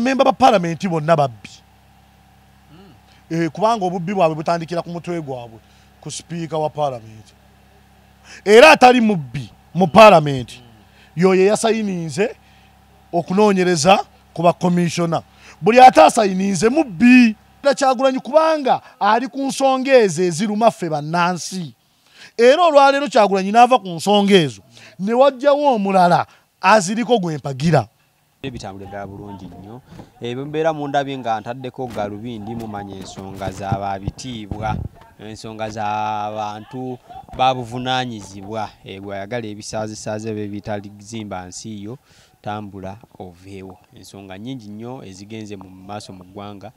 Bamemba ba palamenti bonna babbi. Kubanga obubbi bwabwe butandikira ku mutwe gwabwe, ku sipiika wa palamenti. Era atali mubbi mu palamenti yoyo yasayininze okunoonyereza ku bakomishona. Buli ate asayininze mubbi. Kyagulanyi kubanga ali ku nsonga ezo eziruma ffe bannansi. Era olwaleero Kyagulanyi n'ava ku nsonga ezo ne wajjawo omulala aziriko gwe mpagira. Ebitambula ddala bulungi nnyo. Ebyo mbeera mundabye nga ntaddeko galubindi, mumanya ensonga z'ababitiibwa, ensonga z'abantu babuvunaanyizibwa. Bw'ayagala ebisaazisaaze bye bitalizimba nsi yo, tambula oveewo. Ensonga nnyingi nnyo ezigenze mu maaso mu ggwanga.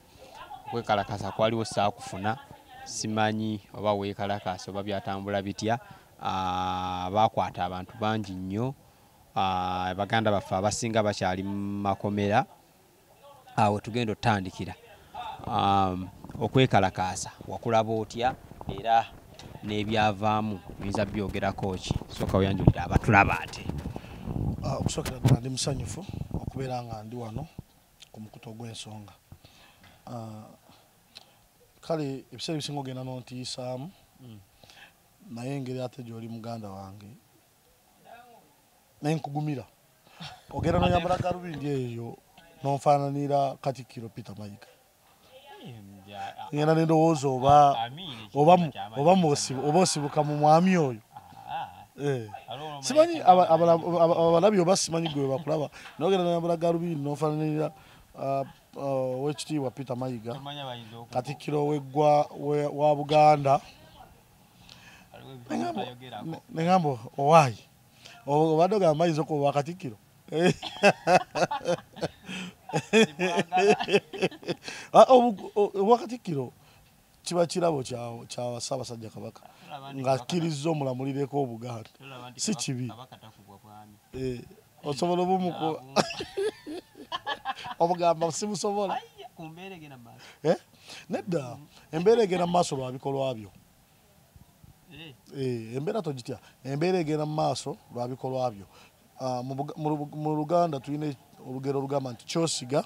Okwekalakasa kwaliwo saakufuna, simanyi oba weekalakasa oba byatambula bitya. Baakwata abantu bangi nnyo. Baganda baffe abasinga bakyali mu makomera. Awo tugenda otandikira. Okwekalakaasa wakulaba otya era n'ebyavaamu oyinza byogerako ki? Sooka weeyanjulire abatulaba ate. Okusookera ddala ndi musanyufu okubeera nga ndi wano ku mukutu ogw'ensonga. Kale ebiseera ebisinga ogenda n'ontiyisaamu, naye engeri ate gy'oli muganda wange naye nkugumira. Ogenda n'oyambala galubindi eyo n'onfaananira Katikkiro Peter Mayiga. Ngenda n'endowooza oba osibuka mu mwami oyo. Simanyi abalabi oba simanyi gwe bakulaba, naye ogenda n'oyambala galubindi n'onfaananira owekitiibwa Peter Mayiga, Katikkiro w'eggwa wa Buganda. Neŋŋamba owaayi obadde ogamba mayinza okuba wa Katikkiro. Obwa Katikkiro kiba kirabo kya Ssaabasajja Kabaka ng'akkirizza omulamulireko Obuganda, si kibi. Osobola obumukuba obugamba sibusobola. Nedda, embeera egenda mu maaso lwa bikolwa byo. Embeera togitya, embeera egenda mu maaso lwa bikolwa byo. Mu Luganda tulina olugero olugamba nti ky'osiga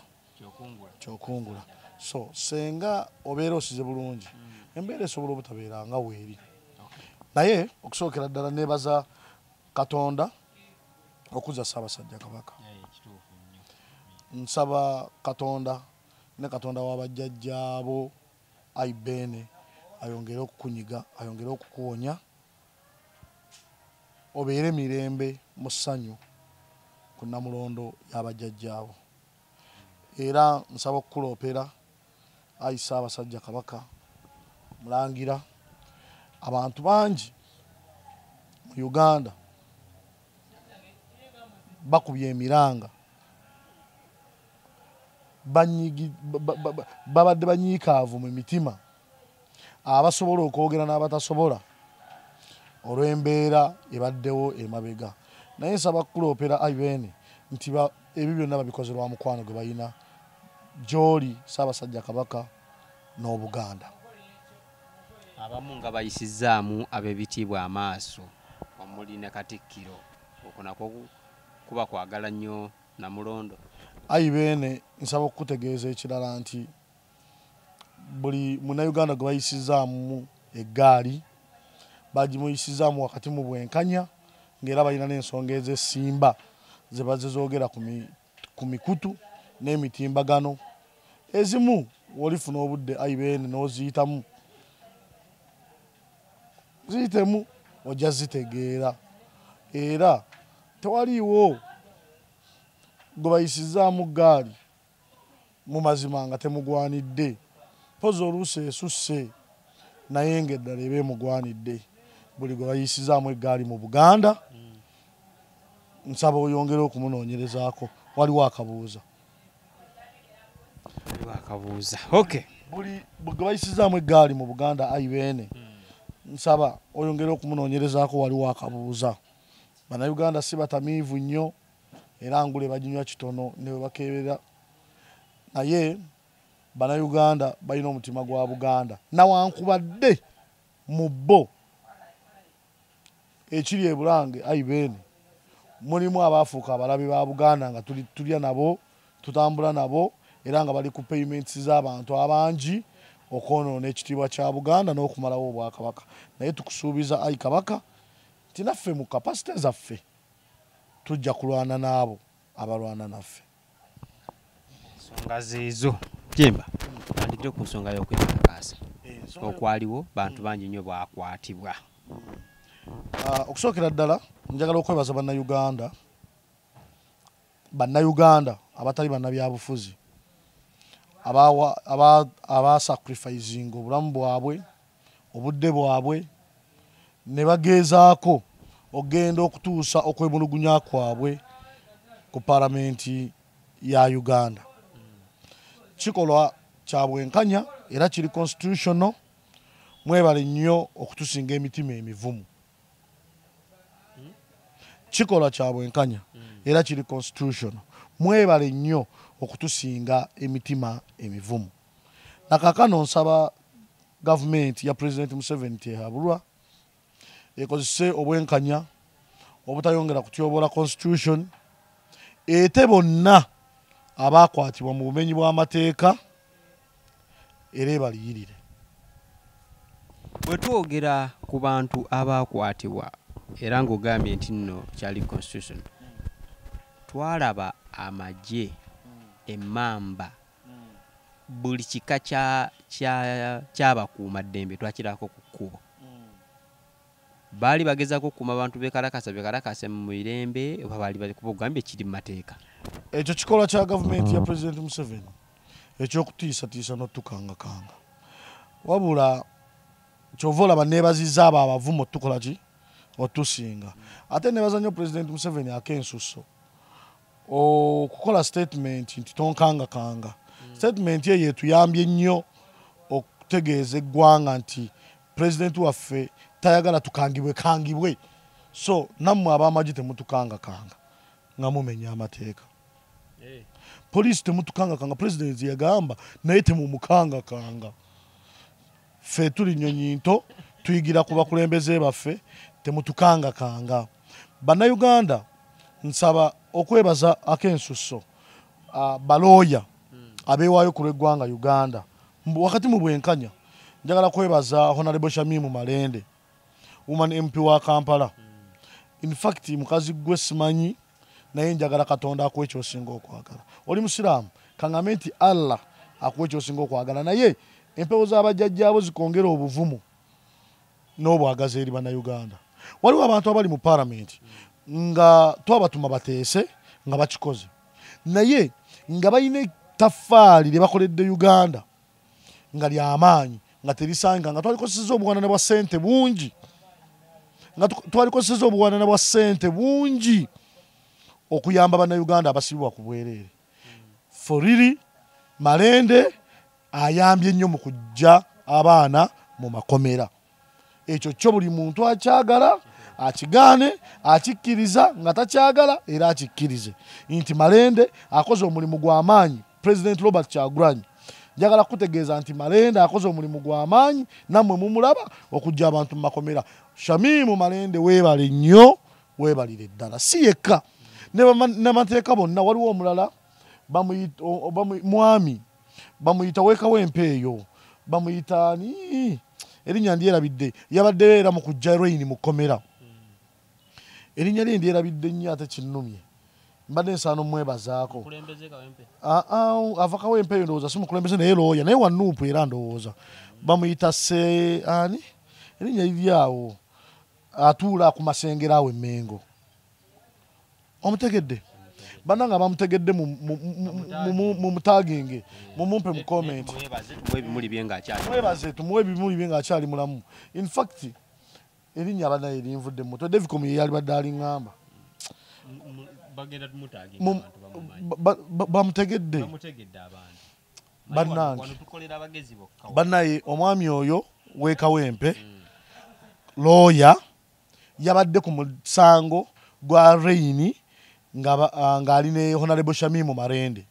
ky'okungula. So senga obeera osize bulungi, embeera esobola obutabeera nga weeri. Naye okusookera ddala neebaza Katonda okuza Ssaabasajja Kabaka. Nsaba Katonda ne Katonda w'abajjajjaabo ayi Beene ayongere okukunyiga, ayongere okukuwonya, obeere mirembe mu ssanyu ku Nnamulondo y'abajjajjaabo. Era nsaba okukuloopera ayi Ssaabasajja Kabaka Mulangira. Abantu bangi mu Uganda bakubye emiranga, babadde banyiikaavu mu mitima, abasobola okwogera n'abatasobola olw'embeera ebaddewo emabega. Naye nsaba kukuloopera ayi Beene nti ebyo byonna babikoze lwa mukwano gwe balina gy'oli Ssaabasajja Kabaka n'Obuganda. Abamu nga bayisizzaamu ab'ebitiibwa amaaso omuli ne Katikkiro, okwo nakwo kuba kwagala nnyo Namulondo. Ayi Beene nsaba okukutegeeza ekirala nti buli munnayuganda gwe bayisizzaamu eggaali bagimuyisizaamu wakati mu bwenkanya, ng'era balina n'ensonga ez'essimba ze bazizoogera ku mikutu n'emitimbagano. Ezimu olifuna obudde ayi Beene n'oziyitamu, ziyitemu ojja zitegeera. Era tewaliiwo gwe bayisizaamu ggaali mu mazima nga temugwanidde, mpozi oluusi esusse naye ng'eddala eba emugwanidde. Buli gwe bayisizaamu eggaali mu Buganda nsaba oyongere okumunoonyerezaako. Waliwo akabuuza. Akabuuza. Okay. Buli gwe bayisizaamu eggaali mu Buganda ayi Beene nsaba oyongere okumunoonyerezaako, waliwo akabuuza. Bannayuganda si batamiivu nnyo era ngule baginywa kitono ne bwe bakeberera, naye Bannayuganda balina omutima gwa Buganda nawankubadde mu bo ekiri e Bulange ayi Beene mulimu abaafuuka abalabe ba Buganda nga tulya nabo, tutambula nabo, era nga bali ku payments z'abantu abangi okwonoona ekitiibwa kya Buganda n'okumalawo obwakabaka. Naye tukusuubiza ayi Kabaka nti naffe mu capacity zaffe tujja kulwana n'abo abalwana naffe. Ensonga zeezo Jemba, tandikire ku nsonga y'okwekalakaasa okwaliwo bantu bangi nnyo bakwatibwa. Okusookera ddala njagala okwebaza bannayuganda abatali bannabyabufuzi abasacrificing obulamu bwabwe, obudde bwabwe, ne bagezaako okugenda okutuusa okwemulugunya kwabwe ku palamenti ya Uganda. Kikolwa kya bwenkanya era kiri constitutional. Mwebale nnyo okutusinga emitima emivumu. Kikolwa kya bwenkanya era kiri constitutional. Mwebale nnyo okutusinga emitima emivumu. Nakakano nsaba gavumenti ya President Museveni tehabulwa ekozese obwenkanya obutayongera kutyoboola constitution, ete bonna abakwatibwa mu bumenyi bw'amateeka era ebaliyirire. Bwe twogera ku bantu abakwatibwa era ng'ogambye nti nno kyali constitution, twalaba amagye, emmamba, buli kika ky'abakuumaddembe twakirako ku kkubo. Baali bagezaako okukuuma abantu bekalakasa mu mirembe oba baali bali kuba ogambye kiri mu mateeka? Ekyo kikolwa kya gavumenti ya President Museveni ekyokutiisatiisa n'otukangakanga. Wabula kyova olaba neebazizza abo abavumu otukola ki otusinga. Ate neebaza nnyo President Museveni ak'ensusso okukola statement nti tonkangakanga. Statement eyo etuyambye nnyo okutegeeza eggwanga nti President waffe tayagala tukangibwe kangibwe. So nammwe ab'amagye temutukangakanga nga mumenya amateeka. Poliisi temutukangakanga, President yagamba naye temumukangakanga. Ffe tuli nnyonyi nto, tuyigira ku bakulembeze baffe, temutukangakanga. Bannayuganda nsaba okwebaza ak'ensusso balooya abeewaayo ku lw'eggwanga Uganda wakati mu bwenkanya. Njagala kwebaza Honorable Shamimu Malende, woman MP wa Kampala. In fact mukazi gwe simanyi, naye njagala Katonda akuwe ky'osinga okwagala. Oli musiraamu, kaŋŋambe nti Allah akuwe ky'osinga okwagala, naye empewo z'abajjajjaabo zikongera obuvumu n'obwagazi eri Bannayuganda. Waliwo abantu abali mu palamenti nga twabatuma bateese nga bakikoze, naye nga balina ettaffaali lye bakoledde Uganda nga lyamaanyi, nga terisanga, nga twalikozesezza obuwanana bwa ssente bungi, nga twalikozesezza obuwanana bwa ssente bungi okuyamba Bannayuganda abasibibwa ku bwereere. Foriri Malende ayambye nnyo mu kuggya abaana mu makomera. Ekyo kyo buli muntu akyagala akigaane, akikkiriza nga takyagala era akikkirize nti Malende akoze omulimu gw'amaanyi. President Robert Kyagulanyi, njagala kutegeeza nti Malende akoze omulimu gw'amaanyi, nammwe mumulaba okuggya abantu mu makomera. Shamimu Malende weebale nnyo, weebalire ddala. Si yekka, n'amateeka bonna. Waliwo omulala mwami bamuyita Wekawempe eyo, bamuyita ani erinnya ndyerabidde, yabadde era mu kuggya Reini mu kkomera. Erinnya lye ndyerabidde nnyo ate kinnumye, mbadde nsaana omwebazaako. Ava Kawempe eyo ndowooza si mukulembeze naye looya, naye wa Nuupu era ndowooza bamuyita se ani erinnya liri awo, atuula ku Masengere awo e Mmengo. Omutegedde? Bannange abamutegedde mumutaginge, mumumpe mu comment. Mwebaze tumuwe ebimuli bye ng'akyali mulamu. In fact erinnya banaye linvudde mu mutwe, Devicom ye yalibadde aliŋŋamba. Bamutegedde bannange. Bannaye omwami oyo w'Ekawempe looya, yabadde ku musango gwa Reini ng'ali ne Honorable Shamimu Malende.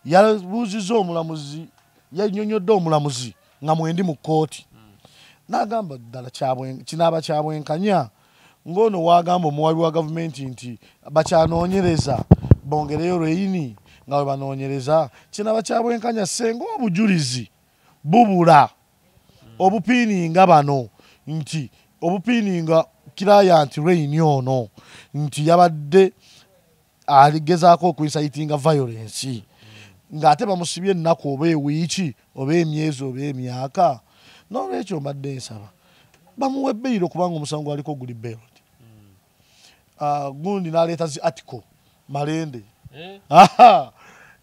Yabuuzizza omulamuzi, yannyonnyodde omulamuzi nga mwendi mu kkooti, n'agamba ddala kinaaba kya bwenkanya ng'ono waagamba omuwabi wa gavumenti nti bakyanoonyereza bongereyo Reini nga bwe banoonyereza kinaba kya bwenkanya senga obujulizi bubula obupiininga bano nti obupiininga client Reign ono nti yabadde aligezaako okuincitinga violence ng'ate bamusibye ennaku oba ewiiki oba emyezi oba emyaka. N'olwekyo mbadde nsaba bamuwe bail kubanga omusango aliko guli bail. Gundi n'aleeta zi article Malende.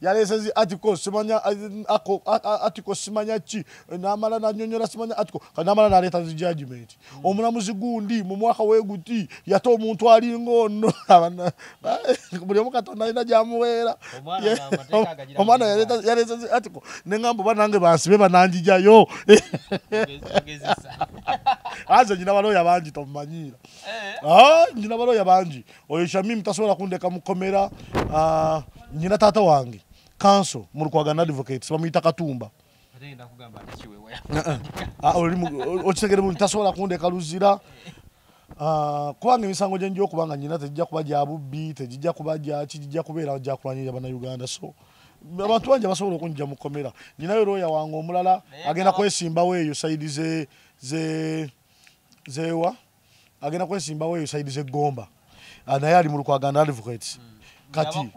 Yaleese zi article simanya article simanya ki n'amala n'annyonnyola simanya article n'amala n'aleeta zi judgment. Omulamuzi gundi mu mwaka weeguti yate omuntu alinga ono buli omu Katonda alina gy'amuweera. Omwana yaleese zi article ne ŋŋamba oba nange bansibe bananjijayo. Aze nyina balooya bangi tomumanyiira. Nyina balooya bangi. Oyo Shamim tasobola kundeka mukomera. Nyina taata wange counsel mu Lukwago Advocates bamuyita Katumba. Okitegere bulungi tasobola kundeka Luzira. Kubanga emisango gye nja okubanga nyina tegijja kuba gya bubbi, tegijja kuba gya ki, gijja kubeera gya kulwanirira Bannayuganda. So abantu bangi abasobola okunjja mu kkomera. Nyinayo looya wange omulala agenda kwesimbawo eyo sayidi zewa agenda kwesimbawo eyo sayidi z'Eggomba, naye ali mu Lukwago Advocates. Kati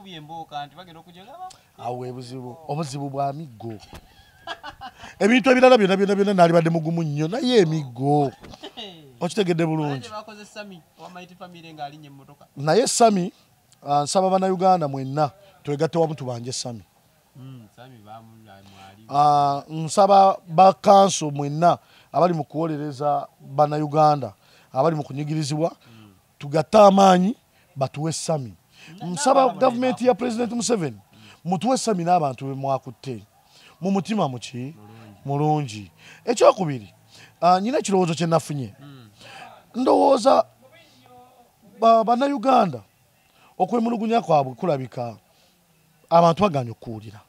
awo obuzibu bwa miggo. Ebintu ebirala byonna byonna byonna naalibadde mugumu nnyo naye emiggo okitegedde bulungi. Naye Sami nsaba Bannayuganda mwenna twegatte wamu tubanje Sami. Nsaba bakanso mwenna abali mu kuwolereza Bannayuganda abali mu kunyigirizibwa tugatte amaanyi batuwe Sami. Nsaba gavumenti ya President Museveni mutuwe Sami n'abantu be mwakutte mu mutima muki mulungi. Ekyokubiri, nyina ekirowoozo kye nafunye. Ndowooza Bannayuganda okwemulugunya kwabwe kulabika abantu baganye okuwulira.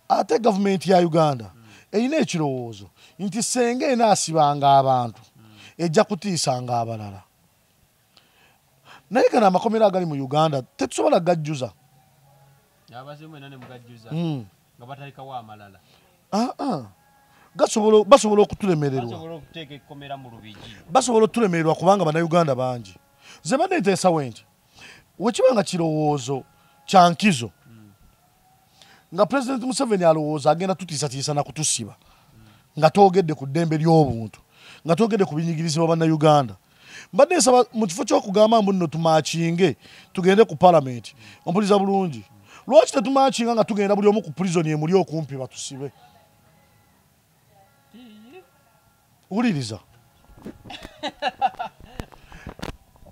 Ate gavumenti ya Uganda erina ekirowoozo nti senga enaasibanga abantu ejja kutiisanga abalala. Naye gano amakomera agali mu Uganda tetusobola gajjuza. Basobola okutulemererwa. Basobola okutulemererwa kubanga Bannayuganda bangi. Nze badde nteesawo nti wekibanga kirowoozo kya nkizo nga President Museveni alowooza agenda tutiisatiisa na kutusiba nga twogedde ku ddembe ly'obuntu, nga twogedde ku binyigirizibwa Bannayuganda. Mbadde nsaba mu kifo ky'okugamba mbu nno tumakinge tugende ku palamenti, ompuliza bulungi, lwaki tetumakinga nga tugenda buli omu ku prison emuli okumpi batusibe? Wuliriza.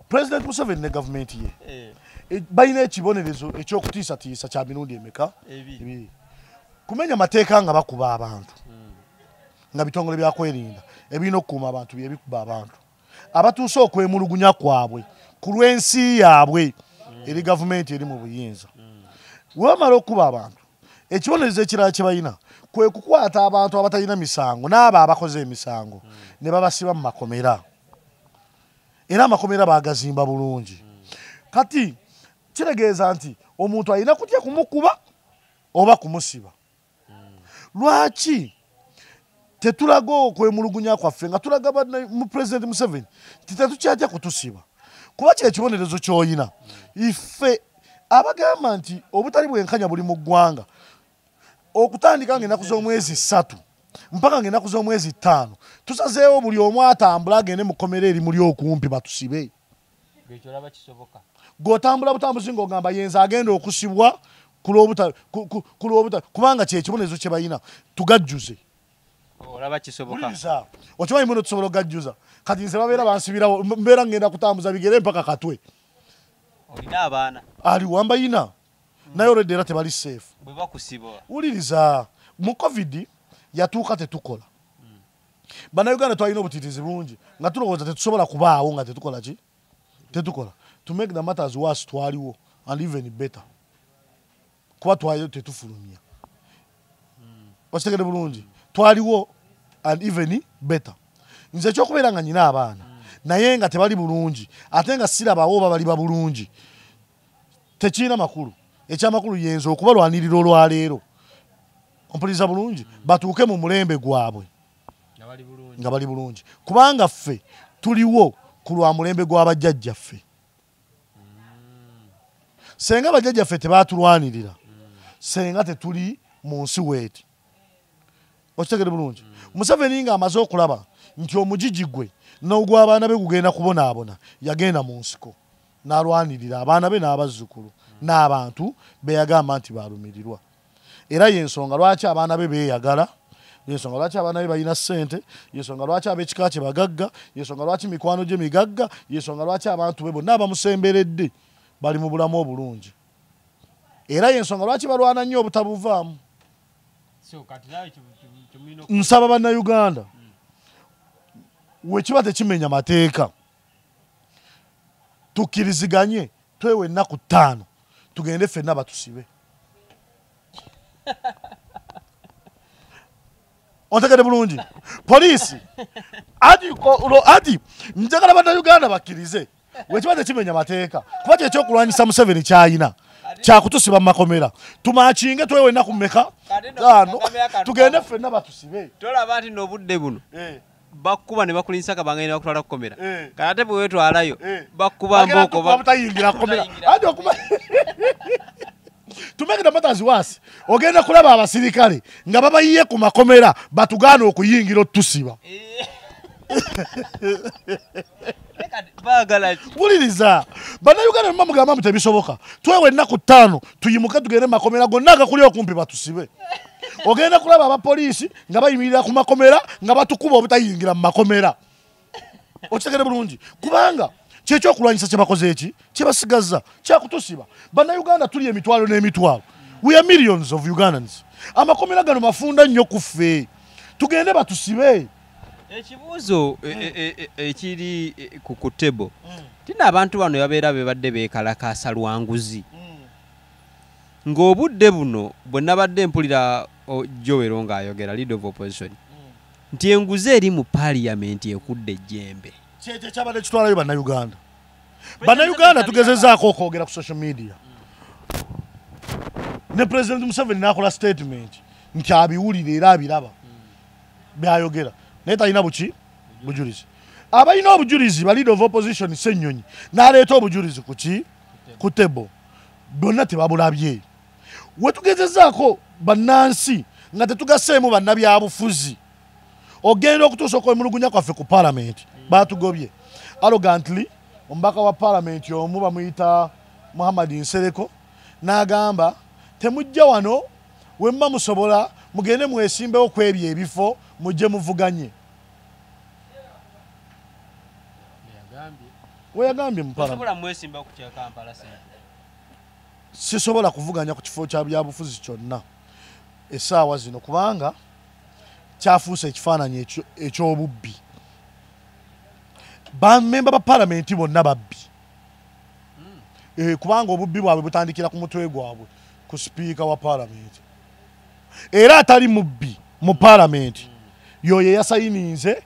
President Museveni ne gavumenti ye balina ekibonerezo eky'okutiisatiisa kya mirundi emeka? Ebiri. Kumenya mateeka nga bakuba abantu, nga bitongole byakwerinda ebirina okukuuma abantu bye bikuba abantu abatuuse okwemulugunya kwabwe ku lw'ensi yaabwe eri gavumenti eri mu buyinza. We bamala okukuba abantu, ekibonerezo ekirala kye balina kwe kukwata abantu abatalina misango n'abo abakoze emisango ne babasiba mu makomera. Era amakomera baagazimba bulungi. Kati kitegeeza nti omuntu alina kutya kumukuba oba kumusiba. Lwaki tetulaga okwemulugunya kwaffe nga tulaga mu President Museveni nti tetukyatya kutusiba? Kuba kye ekibonerezo ky'oyina. Ife abagamba nti obutali bwenkanya buli mu ggwanga okutandika ng'ennaku z'omwezi 3 mpaka ng'ennaku z'omwezi 5 tusazeewo buli omu atambula agende mu kkomera erimuli okumpi batusibe. Gw'otambula butambuzi ng'ogamba yenze agenda okusibwa ku lw'obuta kubanga kye ekibonerezo kye balina tugajjuze. Olaba kisoboka. Okimanyi muno tusobola okugajjuza. Kati nze babeera bansibirawo mbeera ngenda kutambuza bigere mpaka Katwe. Olina abaana? Ali wambayina. Naye olwedde era tebali safe. Bwe bakusiba. Wuliriza, mu COVID yatuuka tetukola. Bannayuganda twalina obutiitiizi bungi nga tulowooza tetusobola kubaawo nga tetukola ki? Tetukola. To make the matters worse twaliwo and even better. Kuba twaliwo tetufulumya. Okitegedde bulungi. Twaliwo and even better. Nze ekyokubeera nga nyina abaana naye nga tebali bulungi ate nga sirabawo oba bali babulungi tekirina makulu. Ekyamakulu yenza okubalwanirira olwaleero, ompuliriza bulungi, batuuke mu mulembe gwabwe nga bali bulungi, kubanga ffe tuliwo ku lwa mulembe gw'abajjajjaffe. Senga bajjajjaffe tebaatulwanirira, senga tetuli mu nsi weeti. Okitegere bulungi. Museveni ng'amaze okulaba nti omugigi gwe n'ogw'abaana be gugenda kubonaabona, yagenda mu nsiko n'alwanirira abaana be n'abazzukulu n'abantu be yagamba nti balumirirwa. Era y'ensonga lwaki abaana be beeyagala, y'ensonga lwaki abaana be balina ssente, y'ensonga lwaki ab'ekika kye bagagga, y'ensonga lwaki mikwano gye migagga, y'ensonga lwaki abantu be bonna abamusemberedde bali mu bulamu obulungi. Era y'ensonga lwaki balwana nnyo obutabuvaamu. Nsaba bannayuganda, wekiba tekimenya mateeka, tukkiriziganye twewe ennaku 5 tugende ffenna batusibe. Ontegedde bulungi. Poliisi ati njagala bannayuganda bakkirize wekiba tekimenya mateeka, kuba kyekyokulwanyisa Museveni kyayina kyakutusiba mu makomera, tumakinge twewe ennaku mmeka 5 tugende ffenna batusibe. Tolaba nti n'obudde buno bakuba ne bakulinsa kabanga ne bakutwala kukomera, kati ate bwe weetwalayo bakuba mboko batayingira kukomera. Ati okuba to make the matters worse, ogenda kulaba abasirikale nga babayiye ku makomera batugaana okuyingira otusiba. Wuliriza, bannayuganda mwe mugamba mbu tebisoboka, twewe ennaku 5 tuyimuke tugende mu makomera gonna agakuli okumpi batusibe. Ogenda kulaba abapoliisi nga bayimirira ku makomera nga batukuba obutayingira mu makomera. Okitegere bulungi, kubanga kyekyokulwanyisa kye bakoze eki kyebasigazza kyakutusiba. Bannayuganda tuli emitwalo n'emitwalo, we are millions of Ugandans. Amakomera gano mafunda nnyo ku ffe, tugende batusibe. Ekibuuzo ekiri ku table, tina abantu bano babeera bebadde beekalakaasa lwanguzi, ng'obudde buno bwe nabadde mpulira Joel ng'ayogera leader of opposition nti enguzi eri mu parliament ekudde ejjembe. Kyekyo kyabadde kitwalayo bannayuganda. Bannayuganda tugezezaako okwogera ku social media, ne President Museveni n'akola statement nti abiwulira era abiraba byayogera, naye talina buki bujulizi. Abalina obujulizi ba leader of opposition Ssenyonyi n'aleeta obujulizi ku ki ku table, bonna tebabulabye. Wetugezezaako bannansi nga tetugaseemu bannabyabufuzi, ogenda okutuusa okwemulugunya kwaffe ku parliament batugobye arrogantly. Omubaka wa parliament omu bamuyita Muhammad Nsereko n'agamba temujja wano, we muba musobola mugende mwesimbewo ku ebyo ebifo mujje muvuganye. Weyagambye mu parliament sisobola kuvuganya ku kifo kya byabufuzi kyonna essaawa zino, kubanga kyafuuse ekifaananyi eky'obubbi. Bamemba ba palamenti bonna babbi, kubanga obubbi bwabwe butandikira ku mutwe gwabwe ku sipiika wa palamenti. Era atali mubbi mu palamenti yoyo yasayininze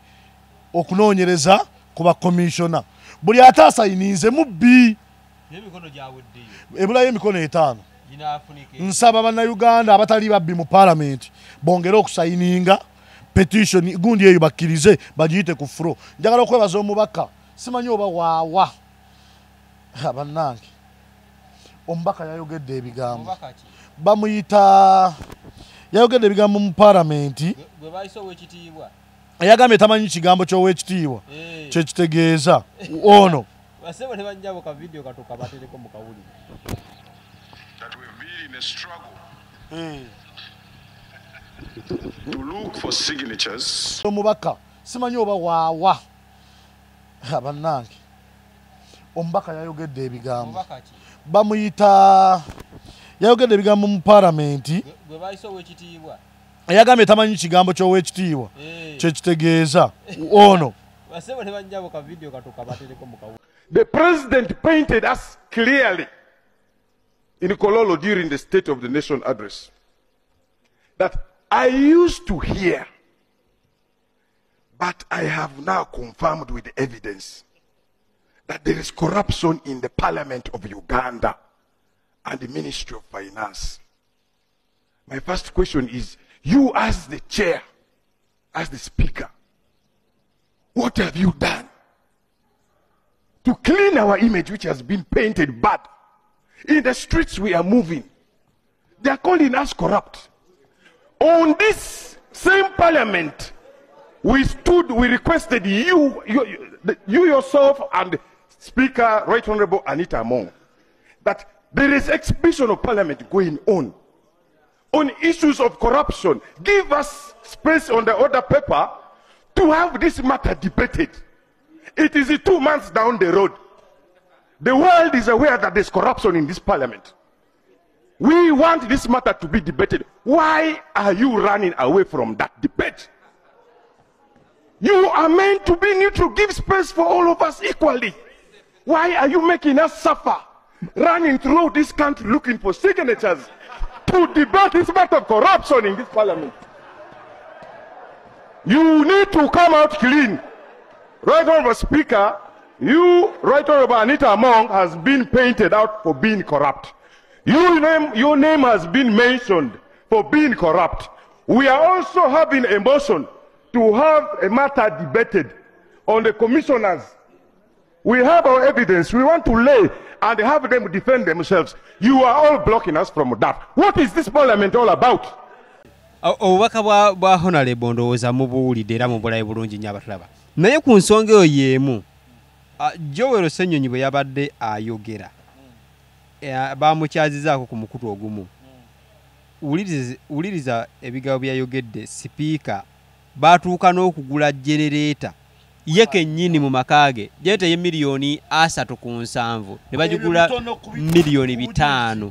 okunoonyereza ku bakomishona. Buli ate asayininze mubbi, ebulayo emikono 5. Nsaba bannayuganda abatali babbi mu palamenti bongere okusayininga petition gundi eyo bakkirize bagiyite ku furo. Njagala okwebaza omubaka, simanyi oba waawa bannange, omubaka yayogedde ebigambo, bamuyita yayogedde ebigambo mu palamenti, yagambye tamanyi kigambo ky'owekitiibwa kyekitegeeza ono. That we've been in a struggle to look for signatures. Omubaka simanyi oba waawa bannange, omubaka yayogedde ebigambo, bamuyita yayogedde ebigambo mu palamenti, yagambye tamanyi kigambo ky'owekitiibwa kyekitegeeza ono. The president painted us clearly in Kololo during the State of the Nation address that I used to hear, but I have now confirmed with evidence that there is corruption in the parliament of Uganda. and the Ministry of Finance. My first question is, you as the chair, as the speaker, what have you done to clean our image, which has been painted bad? In the streets we are moving, they are calling us corrupt. On this same parliament, we stood, we requested you yourself and Speaker Right Honorable Anita Among, that there is exhibition of parliament going on issues of corruption. Give us space on the order paper to have this matter debated. It is 2 months down the road. The world is aware that there's corruption in this parliament. We want this matter to be debated. Why are you running away from that debate? You are meant to be neutral. Give space for all of us equally. Why are you making us suffer? Running through this country looking for signatures to debate this matter of corruption in this parliament. You need to come out clean. Right Honorable Speaker, you, Right Honorable Anita Among, has been painted out for being corrupt. Your name has been mentioned for being corrupt. We are also having a motion to have a matter debated on the commissioners. We have our evidence. We want to lay and have them defend themselves. You are all blocking us from that. What is this parliament all about? Obubaka bwa Honorable ndowooza mubuwulidde era mubulabe bulungi nnyo abatulaba. Naye ku nsonga eyo y'emu, Joel Ssenyonyi bwe yabadde ayogera, bamukyazizaako ku mukutu ogumu. Wuliriza ebigambo byayogedde sipiika, baatuuka n'okugula genereeta ye kennyini mu maka ge, genereeta ye 37,000,000 ne bagigula 5,900,000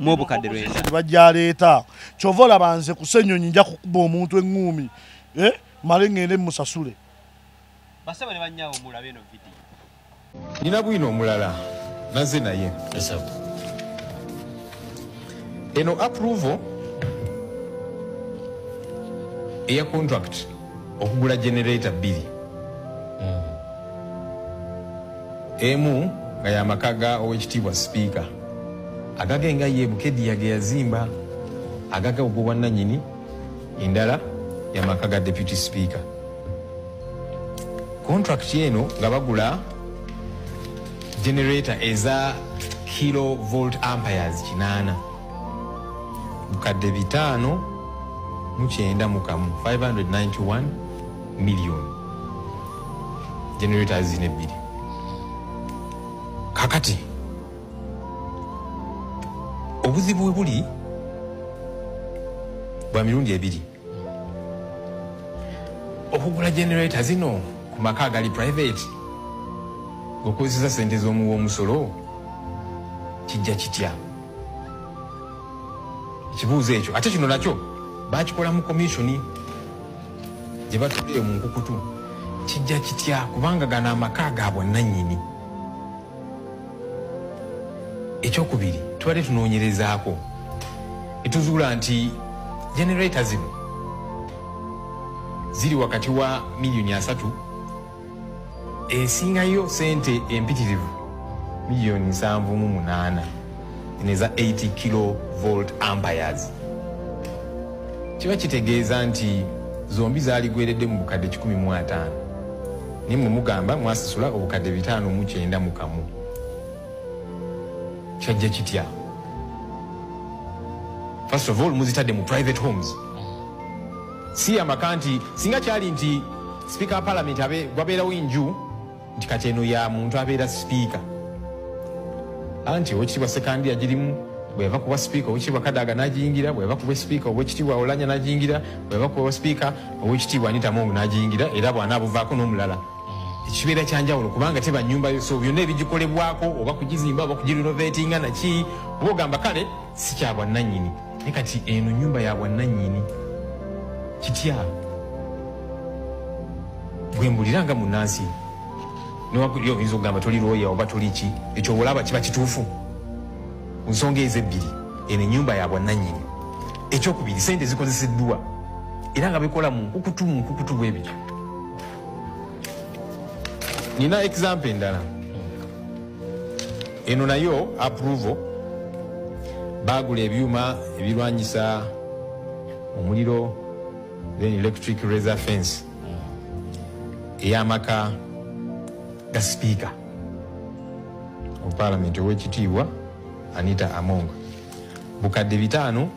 900. Bajjaleeta kyova olaba nze ku Ssenyonyi nja kukuba omuntu eŋŋuumi, male ŋŋende mmusasule. Basebo ne bannyaabo mulabe eno vidiyo. Nina bwino omulala nazze naye. Eno approval eya contract okugula generator 2. Emu nga y'amaka ga owekitiibwa sipiika, agage nga ye Bukedia ge yazimba, agaga ogw'obwannannyini, endala y'amaka ga deputy speaker. Contract eno nga bagula generator eza kilovolt amperes 8 bukadde 591 591 million generators zino ebbiri. Kakati obuzibu bwe buli bwa mirundi ebiri. Okugula generator zino ku maka agali private okozesa sente z'omuwa omusolo kijja kitya? Ekibuuzo ekyo ate kino nakyo bakikola mu commission gye batudde mu nkukutu, kijja kitya? Kubanga gano amaka ga bwannannyini. Ekyokubiri tubadde tunoonyerezaako etuzuula nti generator zino ziri wakati wa 30 million, esingayo sente empitirivu 78 million eza 80 kilovolt amperes. Kiba kitegeeza nti zombi zaaligweredde mu bukadde 105, naye mmwe mugamba mwasasula obukadde 591. Kyajja kitya? First of all, muzitadde mu private homes. Si amaka nti singa kyali nti speaker wa parliament wabeerawo enju nti kati eno ya muntu abeera speaker, anti owekitiibwa Ssekandi agirimu, bw'eva kuba speaker owekitiibwa Kadaga n'agiyingira, bw'eva kuba speaker owekitiibwa Olanya n'agiyingira, bw'eva kuba speaker owekitiibwa Anita Among n'agiyingira, era bw'anaabuvaako n'omulala. Ekibeera kya njawulo kubanga teba nnyumba yo, so byonna ebigikolebwako oba kugizimba oba kugirenovatinga naki, oba ogamba kale si kya bwannannyini. Naye kati eno nnyumba ya bwannannyini kitya? Bwe mbulira nga munnansi, newakuli oyinza okugamba toli lawyer oba toli ki, ekyo olaba kiba kituufu. Ku nsonga ezo ebbiri, eno ennyumba ya bwannannyini. Ekyokubiri, sente zikozeseddwa era nga bikola mu nkukutu bwe bityo. Nina example endala. Eno nayo approval Bagula ebyuma ebirwanyisa omuliro, then electric razor fence ey'amaka ga Speaker of Parliament ow'ekitiibwa Anita Among, 532,000.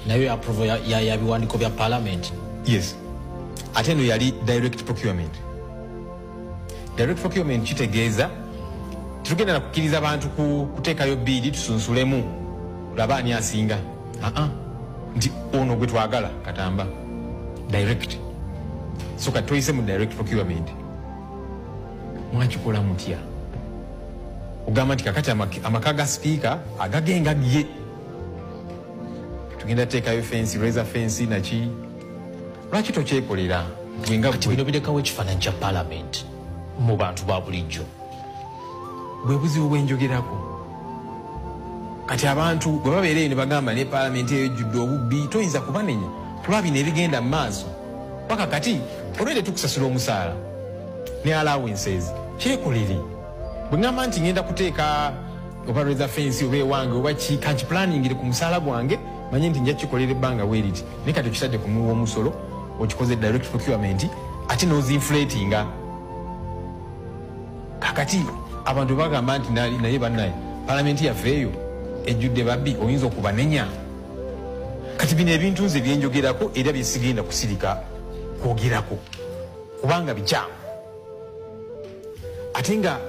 Nayo approval ya biwandiiko bya Parliament. Yes, ate eno yali direct procurement. Direct procurement kitegeeza tetugenda nakukkiriza abantu kuteekayo bid tusunsulemu olaba ani asinga. Nti ono gwe twagala Katamba direct. So kati tuyise mu direct procurement. Mwakikola mutya? Ogamba nti kakati amaka ga Speaker agagenga ye tugenda teekayo fence, razor fence naki. Lwaki tokyekolera? Kati bino birekawo ekifaananyi kya Parliament mu bantu ba bulijjo. Bwe buzibu bwenjogerako. Kati abantu bwe babeera eyo ne bagamba ne Parliament eyo ejjudde obubbi, toyinza kubanenya kulwa bino ebigenda mu maaso. Paka kati olwedde tukusasula omusaala ne allowances, kyekolere. Bwe ŋŋamba nti ŋŋenda kuteeka oba razor fence oba ewange oba ki, kankiplaningire ku musaala gwange, manye nti nja kikolera ebbanga bwe riti. Naye kati okitadde ku muwi w'omusolo, okikoze direct procurement, ate n'ozinflatinga. Kakati abantu bagamba nti naye bannaye Palamenti yaffe eyo ejjudde babbi, oyinza okubanenya. Kati bino ebintu nze byenjogerako era byesigenda kusirika kwogerako kubanga bikyamu. Ate nga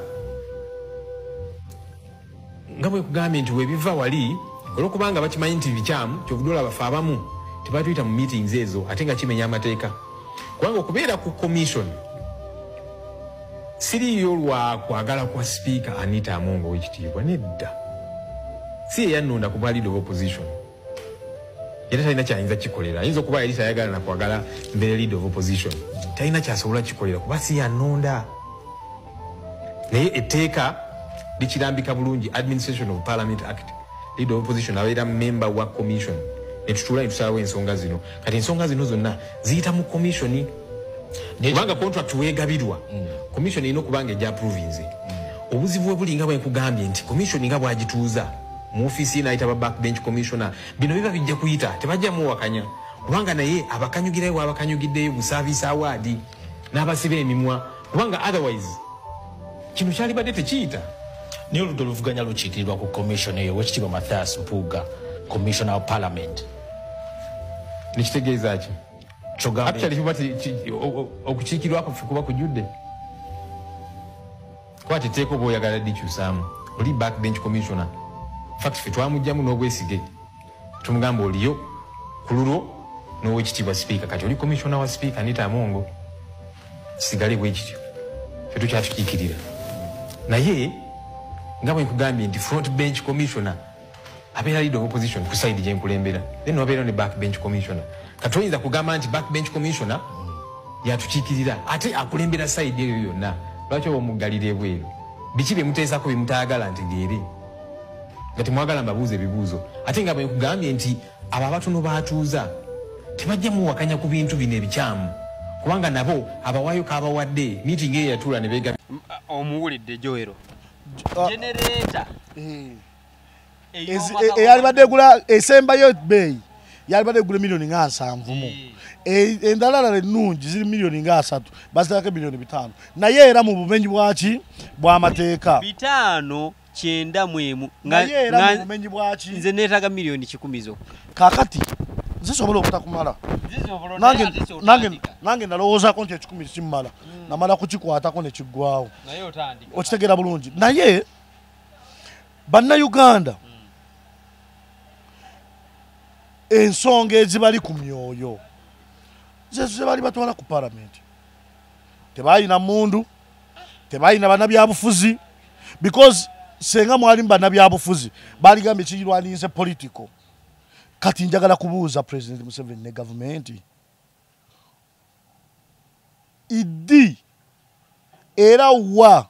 bwe kugambye nti webiva wali olwokubanga bakimanyi nti bikyamu, kyovudde olaba ffe abamu tebatuyita mu meetings ezo, ate nga kimenya amateeka. Kubanga okubeera ku commission siriiyo lwa kwagala kwa Speaker Anita Among ow'ekitiibwa, nedda. Si ye yannonda ku bwa leader of opposition, era talina kyayinza kikolera. Ayinza okuba yali tayagala nakwagala mbeere leader of opposition, talina kyasobola kikolera kuba si yannonda. Naye etteeka likirambika bulungi, Administration of Parliament Act, leader of opposition abeera member wa commission, netutuula netusalawo ensonga zino. Kati ensonga zino zonna ziyita mu commission, kubanga contract weegabirwa commission erina okuba nga ejja approvinze. Obuzibu bwe buli nga bwe nkugambye nti commission nga bw'agituuza mu ofiisi ye n'ayita ba backbench commissioner, bino biba bijja kuyita, tebajja muwakanya kubanga naye abakanyugirayo wabakanyugiddeyo bu service award n'abasiba emimwa, kubanga otherwise kino kyalibadde tekiyita. Naye oludda oluvuganya lukiikirirwa ku commission eyo, owekitiibwa Mathias Mpuuga, commissioner of Parliament. Nekitegeeza ki? Kyogamba Actually, kiba okukiikirwako ffe kuba kujjudde, kuba teteeka oba oyagala dikyusaamu oli backbench commissioner. Fact ffe twamugjamu n'obwesige, tumugamba oliyo ku lulwo n'owekitiibwa Speaker, kati oli commissioner wa Speaker Anita Among, kisigale bwe kityo, ffe tukyatukiikirira. Naye nga bwe nkugambye nti front bench commissioner abeera leader of opposition ku side gye nkulembera, then wabeerawo ne back bench commissioner. Kati oyinza kugamba nti back bench commissioner yatukiikirira ate akulembera side eyo yonna, lwaki oba omuggalira ebweru? Biki bye muteesako bye mutaagala ntegeere? Nga temwagala mbabuuza ebibuuzo. Ate nga bwe nkugambye nti abo abatono baatuuza tebajja muwakanya ku bintu bino ebikyamu, kubanga nabo abawaayo kabawadde meeting eyo yatuula ne beega. Omuwulidde Joero? Generator Eyalibadde egula esembayo ebbeeyi yalibadde egula 70,000,000. Endalala ennungi ziri 30,000,000, baziteekako 5,000,000. Naye era mu bumenyi bwaki bw'amateeka 591. Naye era mu bumenyi bwaki nze neetaaga 100,000,000 zokka. Kaakati zisobola obutakumala. Nange nalowoozaako nti 100 kimmala, namala kukikwatako ne kiggwawo. Okitegeera bulungi. Naye bannayuganda ensonga ezibali ku myoyo zezo ze bali batwala ku Palamenti. Tebalina mundu, tebalina bannabyabufuzi, because senga mwalimu bannabyabufuzi baligambye kirwaniriza political. Kati njagala kubuuza President Museveni ne gavumenti, iddi era wa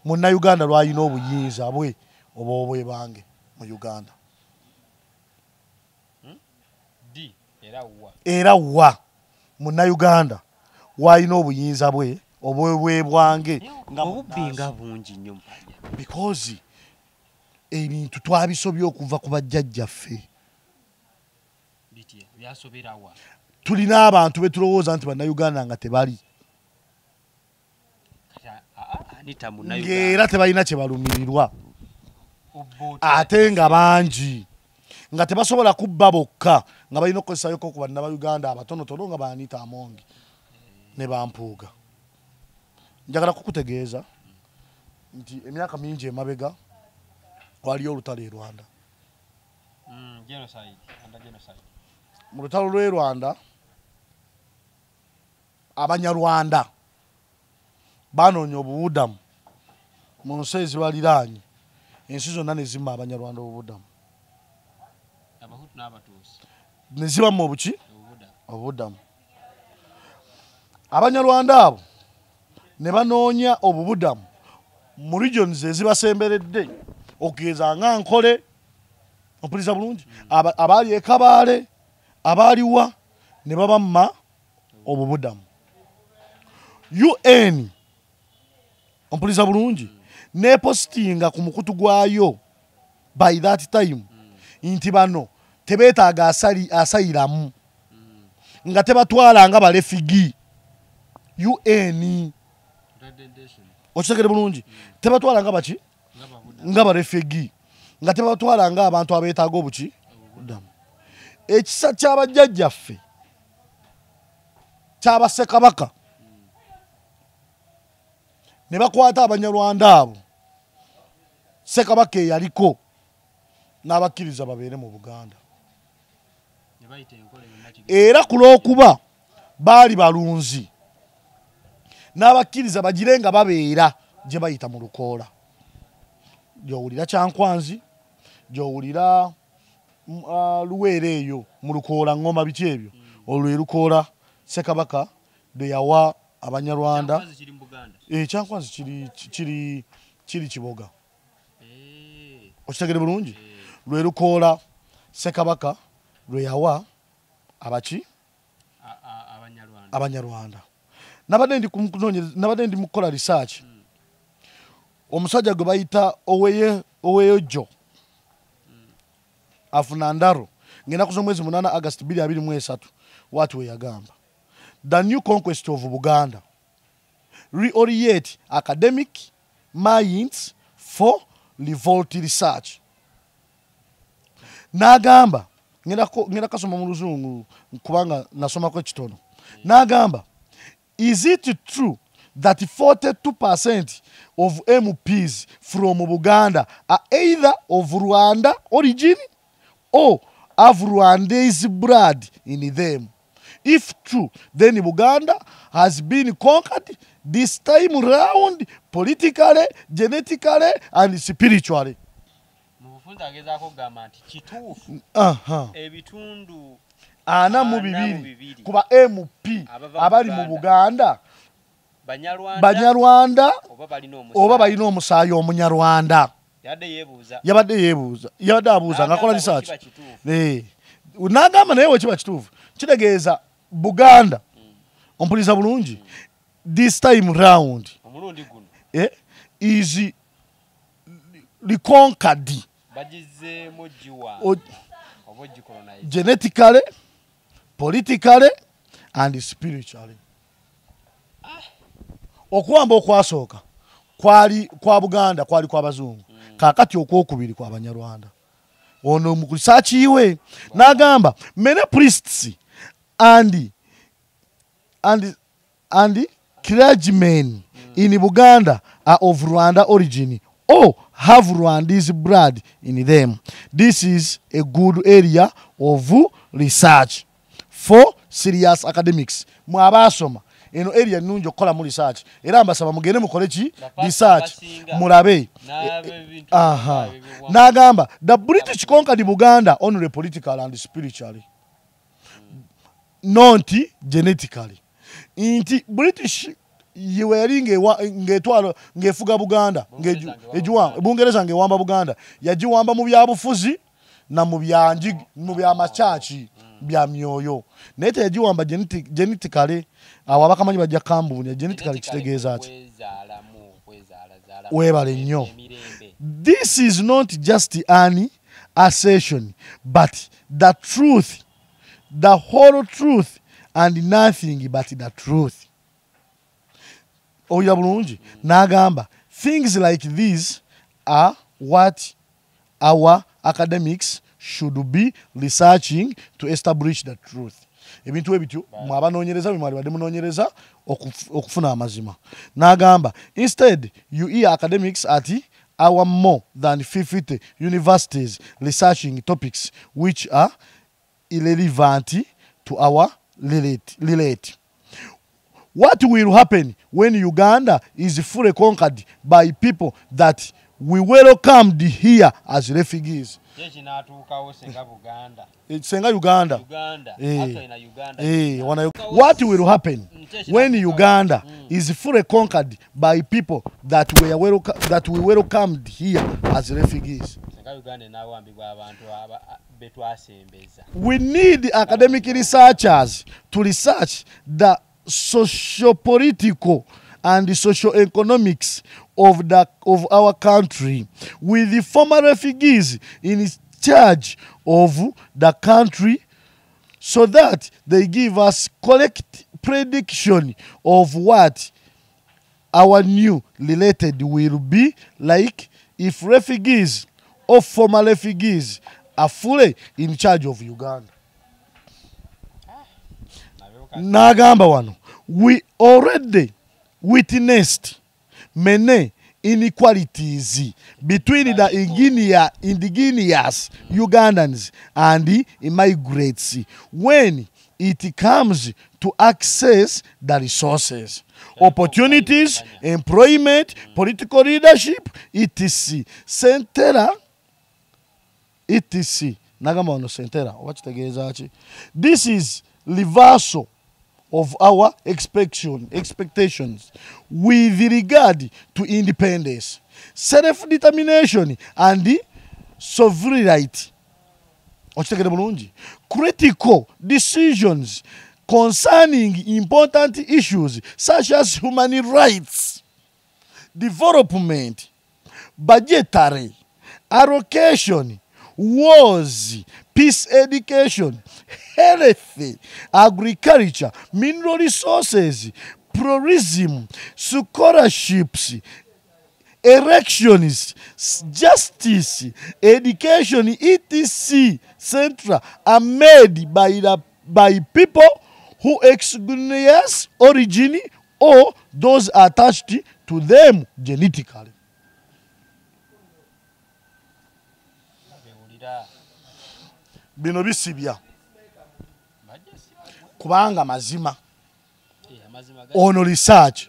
munnayuganda lwalina obuyinza bwe oba obwebange mu Uganda? Era wa munnayuganda walina obuyinza bwe obwebwange nga obubbi nga bungi nnyo? Because Ebintu twabisobye okuva ku bajjajjaffe. Tulina abantu betulowooza nti bannayuganda nga tebali. Ng'era tebalina kye balumirirwa. Ate nga bangi. Nga tebasobola kubba bokka nga balina okukozesayoko ku bannayuganda abatonotono nga ba Anita Among ne bampuuga. Njagala kukutegeeza nti emyaka mingi emabega waliyo olutalo e Rwanda. Mu lutalo lw'e Rwanda Abanyarwanda banoonya obubudamu mu nsi ezibaliraanye, ensi zonna ne zimma Abanyarwanda obubudamu. Ne zibamma obuki? Obubudamu. Abanyarwanda abo ne banoonya obubudamu mu regions ezibasemberedde, okugeza nga Nkole, ompuliriza bulungi, abaali e Kabaale, abaaliwa, ne babamma obubudamu. UN, ompuliriza bulungi, nepositinga ku mukutu gwayo by that time nti bano tebeetaaga asayiramu, nga tebatwala nga balefigi. UN, okitegere bulungi, tebatwala nga baki? Nga barefegi, nga tebatwala nga abantu abeetaaga obuki? Ekisa ky'abajjajjaffe ky'abassekabaka ne bakwata Abanyarwanda abo, Ssekabaka eyaliko n'abakkiriza babeere mu Buganda. Era ku lw'okuba baali balunzi n'abakkiriza bagire nga babeera gye bayita mu lukoola. Gy'owulira Kyankwanzi, gy'owulira Luweero eyo mu lukoola, ngoma biki ebyo, olwo lwe lukoola Ssekabaka lwe yawa Abanyarwanda. Kyankwanzi kiri Kiboga. Okitegere bulungi? Lwe lukoola Ssekabaka lwe yawa abaki? Abanyarwanda. Nabadde ndi mu kukola research. Omusajja gwe bayita Oweyojo afuna ndaro ng'ennaku z'omwezi 8 August 2023, waati we yagamba the new conquest of Buganda reorient academic minds for revolt research. N'agamba, ngenda kasoma mu luzungu kubanga nasomako ekitono. N'agamba, is it true that 42% of MPs from Buganda are either of Rwanda origin or have Rwandese blood in them? If true, then Buganda has been conquered this time round politically, genetically, and spiritually. 42 kuba MP abali mu Buganda Banyarwanda oba balina omusaayi Omunyarwanda. Yabadde yeebuuza, yabadde abuuza ng'akola research. N'agamba naye wekiba kituufu kitegeeza Buganda, ompuliriza bulungi, this time round is reconquered genetically, politically and spiritually. Okuwamba okwasooka kwali kwa Buganda, kwali kwa Bazungu. Kaakati okwokubiri kwa Banyarwanda. Ono mu research iwe n'agamba many priests and clergymen in Buganda are of Rwanda origin or have Rwandese blood in them. This is a good area of research for serious academics. Mwabasoma eno area nnungi okukola mu research, era mbasaba mugende mukole ki research mulabe. N'agamba the British conquered Buganda only politically and spiritually, not genetically. Nti British yeweri ng'etwalo ng'efuga Buganda, Bungereza ng'ewamba Buganda, yagiwamba mu byabufuzi na mu byanji mu byamakyaki bya myoyo, naye teyagiwamba genetically. Awo abakamanyi bajja kambuunya genetically kitegeeza ki? Weebale nnyo. This is not just an assertion, but the truth, the whole truth, and nothing but the truth. Oya bulungi n'agamba things like these are what our academics should be researching to establish the truth. Ebintu ebityo mwabanoonyereza bimwalibadde munoonyereza okufuna amazima. N'agamba instead you hear academics at our more than 50 universities researching topics which are irrelevant to our relate. What will happen when Uganda is fully conquered by people that we welcomed here as refugees? Senga Uganda. What will happen when Uganda is fully conquered by people that we welcomed here as refugees? We need academic researchers to research the socio-political and the socio-economics of our country, with the former refugees in charge of the country, so that they give us correct prediction of what our new related will be like if refugees or former refugees are fully in charge of Uganda. Nagamba wano, we already witnessed many inequalities between the indigenous Ugandans and the immigrants when it comes to access the resources, opportunities, employment, political leadership, etc. Centera, etc. Nagamba wano centera, oba. This is reversal of our expectations with regard to independence, self-determination, and sovereignty. Critical decisions concerning important issues such as human rights, development, budgetary allocation, wars, peace education, health, agriculture, mineral resources, pluralism, scholarships, elections, justice, education, etc., etc., are made by people who exogenous origin or those attached to them genetically. Bino bisibya kubanga mazima ono research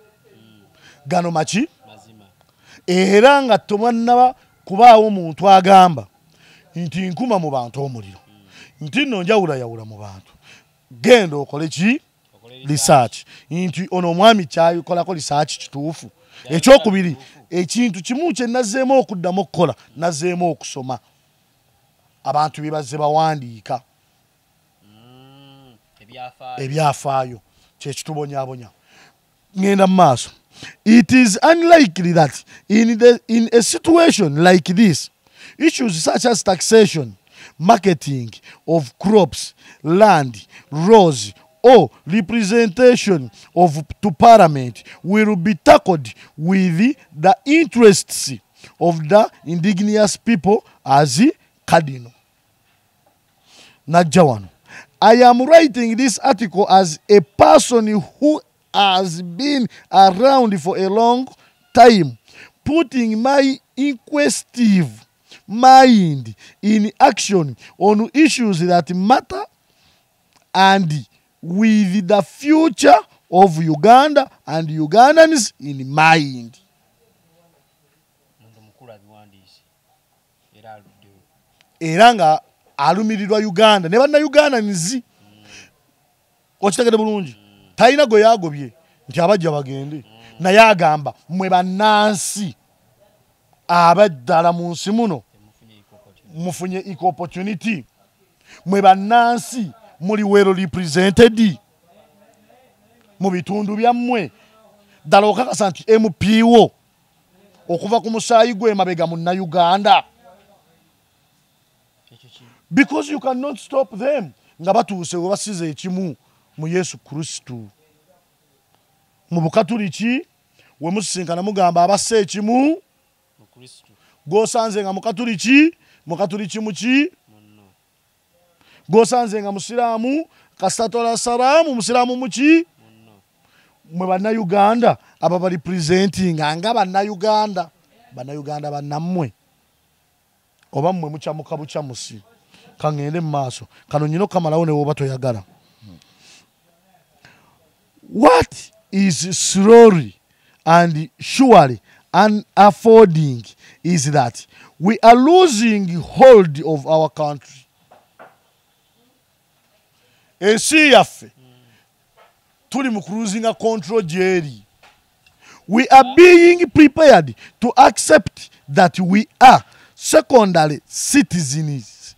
gano machi era nga tomannaba kubaawo omuntu agamba nti nkuma mu bantu omuliro nti nno njawulayawula mu bantu, genda okole ki research nti ono omwami kyayikolako research kituufu. Ekyokubiri, ekintu kimu kye nazzeemu okuddamu okukola, nazzeemu okusoma abantu bye bazze bawandiika ebyafaayo kyekitubonyaabonya. Ngenda mu maaso. It is unlikely that in a situation like this, issues such as taxation, marketing of crops, land, roads, or representation of to parliament will be tackled with the interests of the indigenous people as cardinal. Najja wano. I am writing this article as a person who has been around for a long time, putting my inquisitive mind in action on issues that matter and with the future of Uganda and Ugandans in mind. Era nga alumirirwa Uganda ne banna Uganda nzi okitegedde bulungi, talina gwe yagobye nti abajja bagende, naye agamba mmwe bannansi abaddala mu nsi muno mufunye equal opportunity, mmwe bannansi muli well represented mu bitundu byammwe. Ddala okakasa nti MP wo okuva ku musaayi gw'emabega munnayuganda. Because you cannot stop them nga batuuse we basize ekimu mu Yesu Kristo. Mu Bukatuliki we musisinkana mugamba abassa ekimu gw'osanze nga Mukatuliki, Mukatuliki muki? Gw'osanze nga Musiraamu, kasatola salaamu, Musiraamu muki? Mwe bannayuganda aba bali presentinga nga bannayuganda, bannayuganda bannammwe oba mmwe mukyamuka bukyamusi. Kaŋŋende mu maaso kano nyina okamalawo ne woba toyagala. What is slowly and surely unaffording is that we are losing hold of our country. Ensi yaffe tuli mu cruising control gyeri. We are being prepared to accept that we are secondary citizens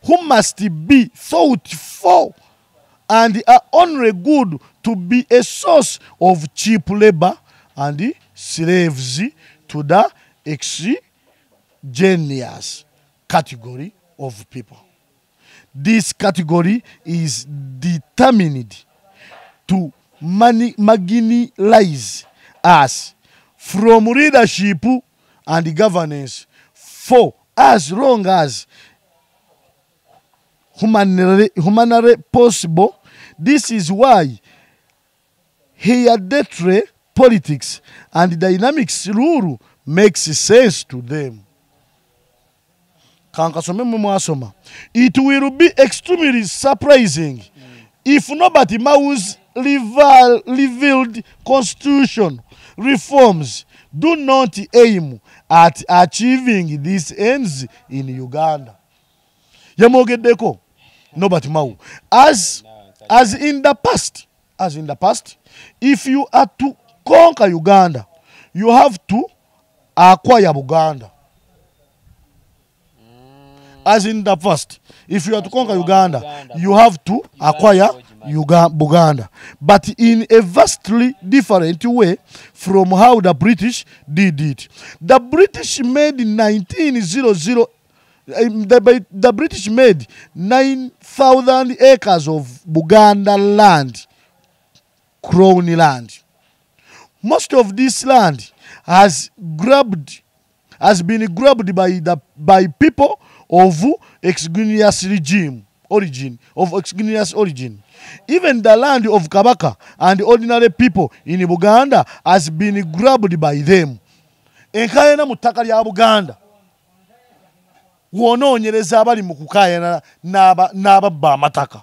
who must be thought for and are only good to be a source of cheap labor and slaves to the exogenous category of people. This category is determined to marginalize us from leadership and governance for as long as humanly possible. This is why hereditary politics and dynamics rule makes sense to them. Kankasome mwasoma. It will be extremely surprising if nobody Mau's revealed constitution reforms do not aim at achieving these ends in Uganda. Yamogeddeko Norbert Mao. As in the past, if you are to conquer Uganda, you have to acquire Buganda. As in the past, if you are to conquer Uganda, you have to acquire Buganda, but in a vastly different way from how the British did it. The British made 1900. The British made 9,000 acres of Buganda land, crown land. Most of this land has been grabbed by people of exogenous origin. Even the land of Kabaka and ordinary people in Buganda has been grabbed by them. Enkaayana mu ttaka lya Buganda wonoonyereza abali mu kukaayana n'ababba amataka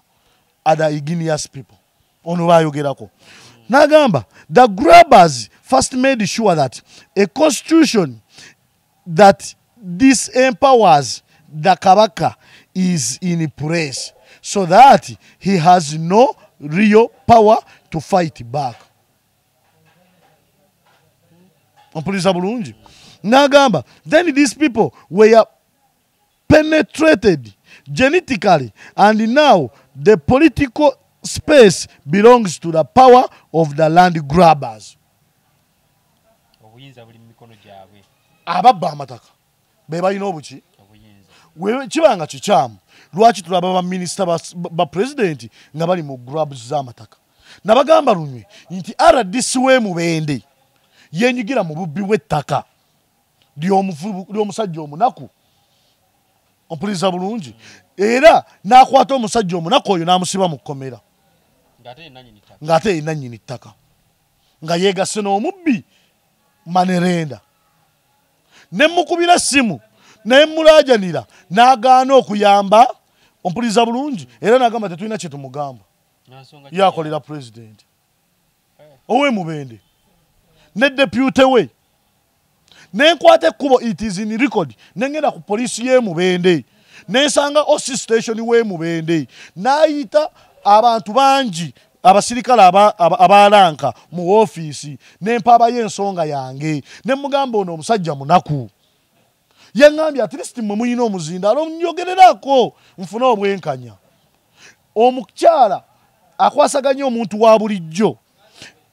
other igneous people. Ono bayogerako. N'agamba the grabbers first made sure that a constitution that disempowers the Kabaka is in place so that he has no real power to fight back. Ompuliza bulungi. N'agamba then these people were penetrated genetically and now the political space belongs to the power of the land grabbers. Obuyinza buli mu mikono gyabwe. Ababba amataka be balina obuki? Kibanga kikyamu. Lwaki tulaba baminisita ba president nga bali mu grabs z'amataka? Nabagamba lunywe nti RDC we Mubende yenyigira mu bubbi bw'ettaka ly'omusajja omunaku. Ompuliza bulungi. Era n'akwata omusajja omunaku oyo n'amusiba mu kkomera ng'ate ye nannyini ttaka, nga yeegasse n'omubbi Manerenda. Ne mukubira ssimu ne mulaajanira n'agaana okuyamba. Ompuliza bulungi. Era n'agamba tetulina kye tumugamba, yakolera president owe Mubende ne deputy we. Nenkwata ekkubo, it is in record, nengenda ku poliisi y'e Mubende nensanga OC station w'e Mubende, n'ayita abantu bangi abasirikale abalanka mu ofiisi, nempabayo ensonga yange ne mugamba ono omusajja munaku. Yaŋŋambye at least mmwe muyina omuzindaalo nyogererako nfune obwenkanya. Omukyala akwasaganya omuntu wa bulijjo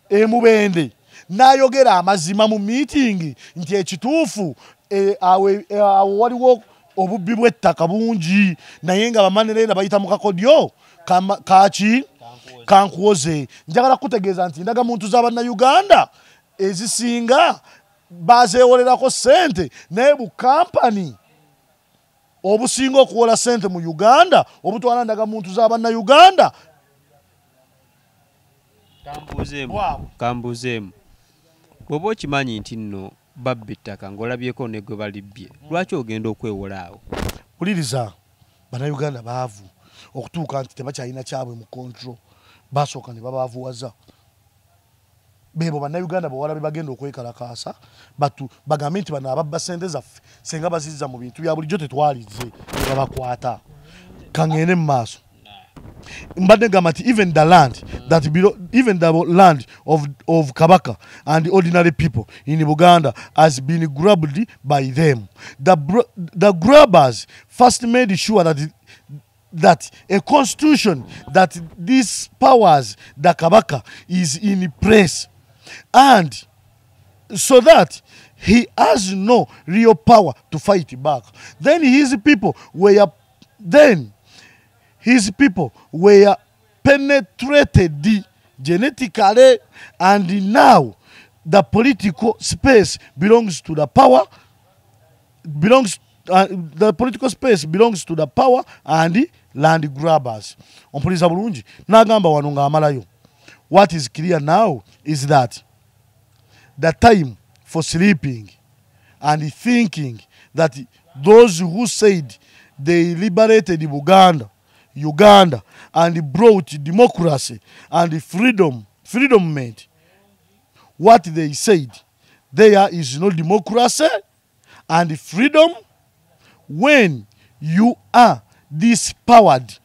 e Mubende N'ayogera amazima mu meeting nti ekituufu awo waliwo obubbi bw'ettaka bungi, naye nga bamanerenda bayita mu kakodyo kaki kankuwoze. Njagala kutegeeza nti ndagamuntu z'abannayuganda ezisinga bazeewolerako ssente, naye bukampani obusinga okuwola ssente mu Uganda obutwala ndagamuntu z'abannayuganda. Kambuzeemu, bw'oba okimanyi nti nno babba ettaka ng'olabyeko ne gwe balibbye, lwaki ogenda okwewola awo? Wuliriza, bannayuganda baavu okutuuka nti tebakyalina kyabwe mu control, basooka ne babaavuwaza. Bebo bannayuganda bawala be bagenda okwekalakaasa bagambe nti bano ababba ssente zaffe senga bazizza mu bintu bya bulijjo tetwalize, ne babakwata. Kangende mu maaso. Mbadde ngamba nti even the land that below, even the land of Kabaka and the ordinary people in Buganda has been grabbed by them. The grabbers first made sure that a constitution that disempowers the Kabaka is in place, and so that he has no real power to fight back. Then his people were penetrated genetically, and now the political space belongs to the power, the political space belongs to the power and the land grabbers. Ompuliza bulungi, n'agamba wano ng'amalayo. What is clear now is that the time for sleeping and thinking that those who said they liberated Buganda, Uganda, and brought democracy and freedom meant what they said. There is no democracy and freedom when you are dispowered,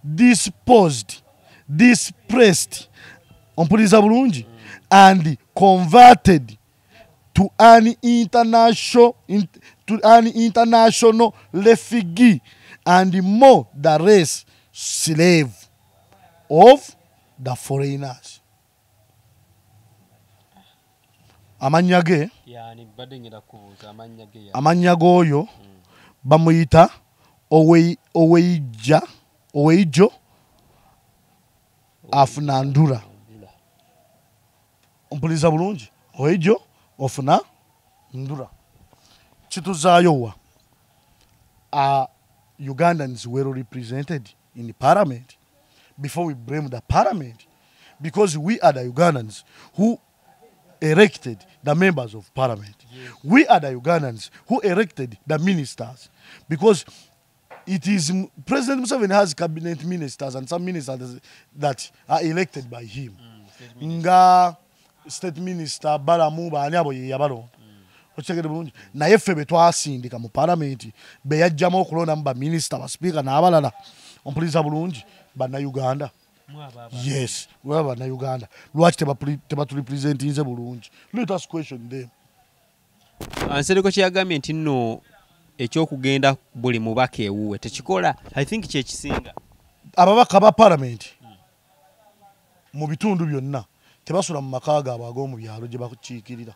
disposed, dispressed, ompuliza bulungi, and converted to an international refugee and more the race slave of the foreigners. Amannya ge amannya g'oyo bamuyita Oweijjo Ofunandura. Ompuliza bulungi, Oweijjo Ofunandura. Kituzaayo wa Ugandans were represented in the parliament before we blame the parliament, because we are the Ugandans who elected the members of parliament. Yes. We are the Ugandans who elected the ministers, because it is President Museveni has cabinet ministers and some ministers that are elected by him. Nga state minister Balamu baani abo ye yabalonda. Okitegedde bulungi, naye ffe be twasindika mu parliament be yajjamu okulondamu ba minisita, ba speaker n'abalala. Ompuliza bulungi, bannayuganda. Yes, we bannayuganda. Lwaki tebaturepresentinze bulungi? Let us question them. Nsereko kyeyagambye nti nno ekyokugenda buli mubaka ewuwe tekikola, I think kyekisinga. Ababaka ba parliament mu bitundu byonna tebasula mu maka gaabwe ag'omu byalo gye bakiikirira,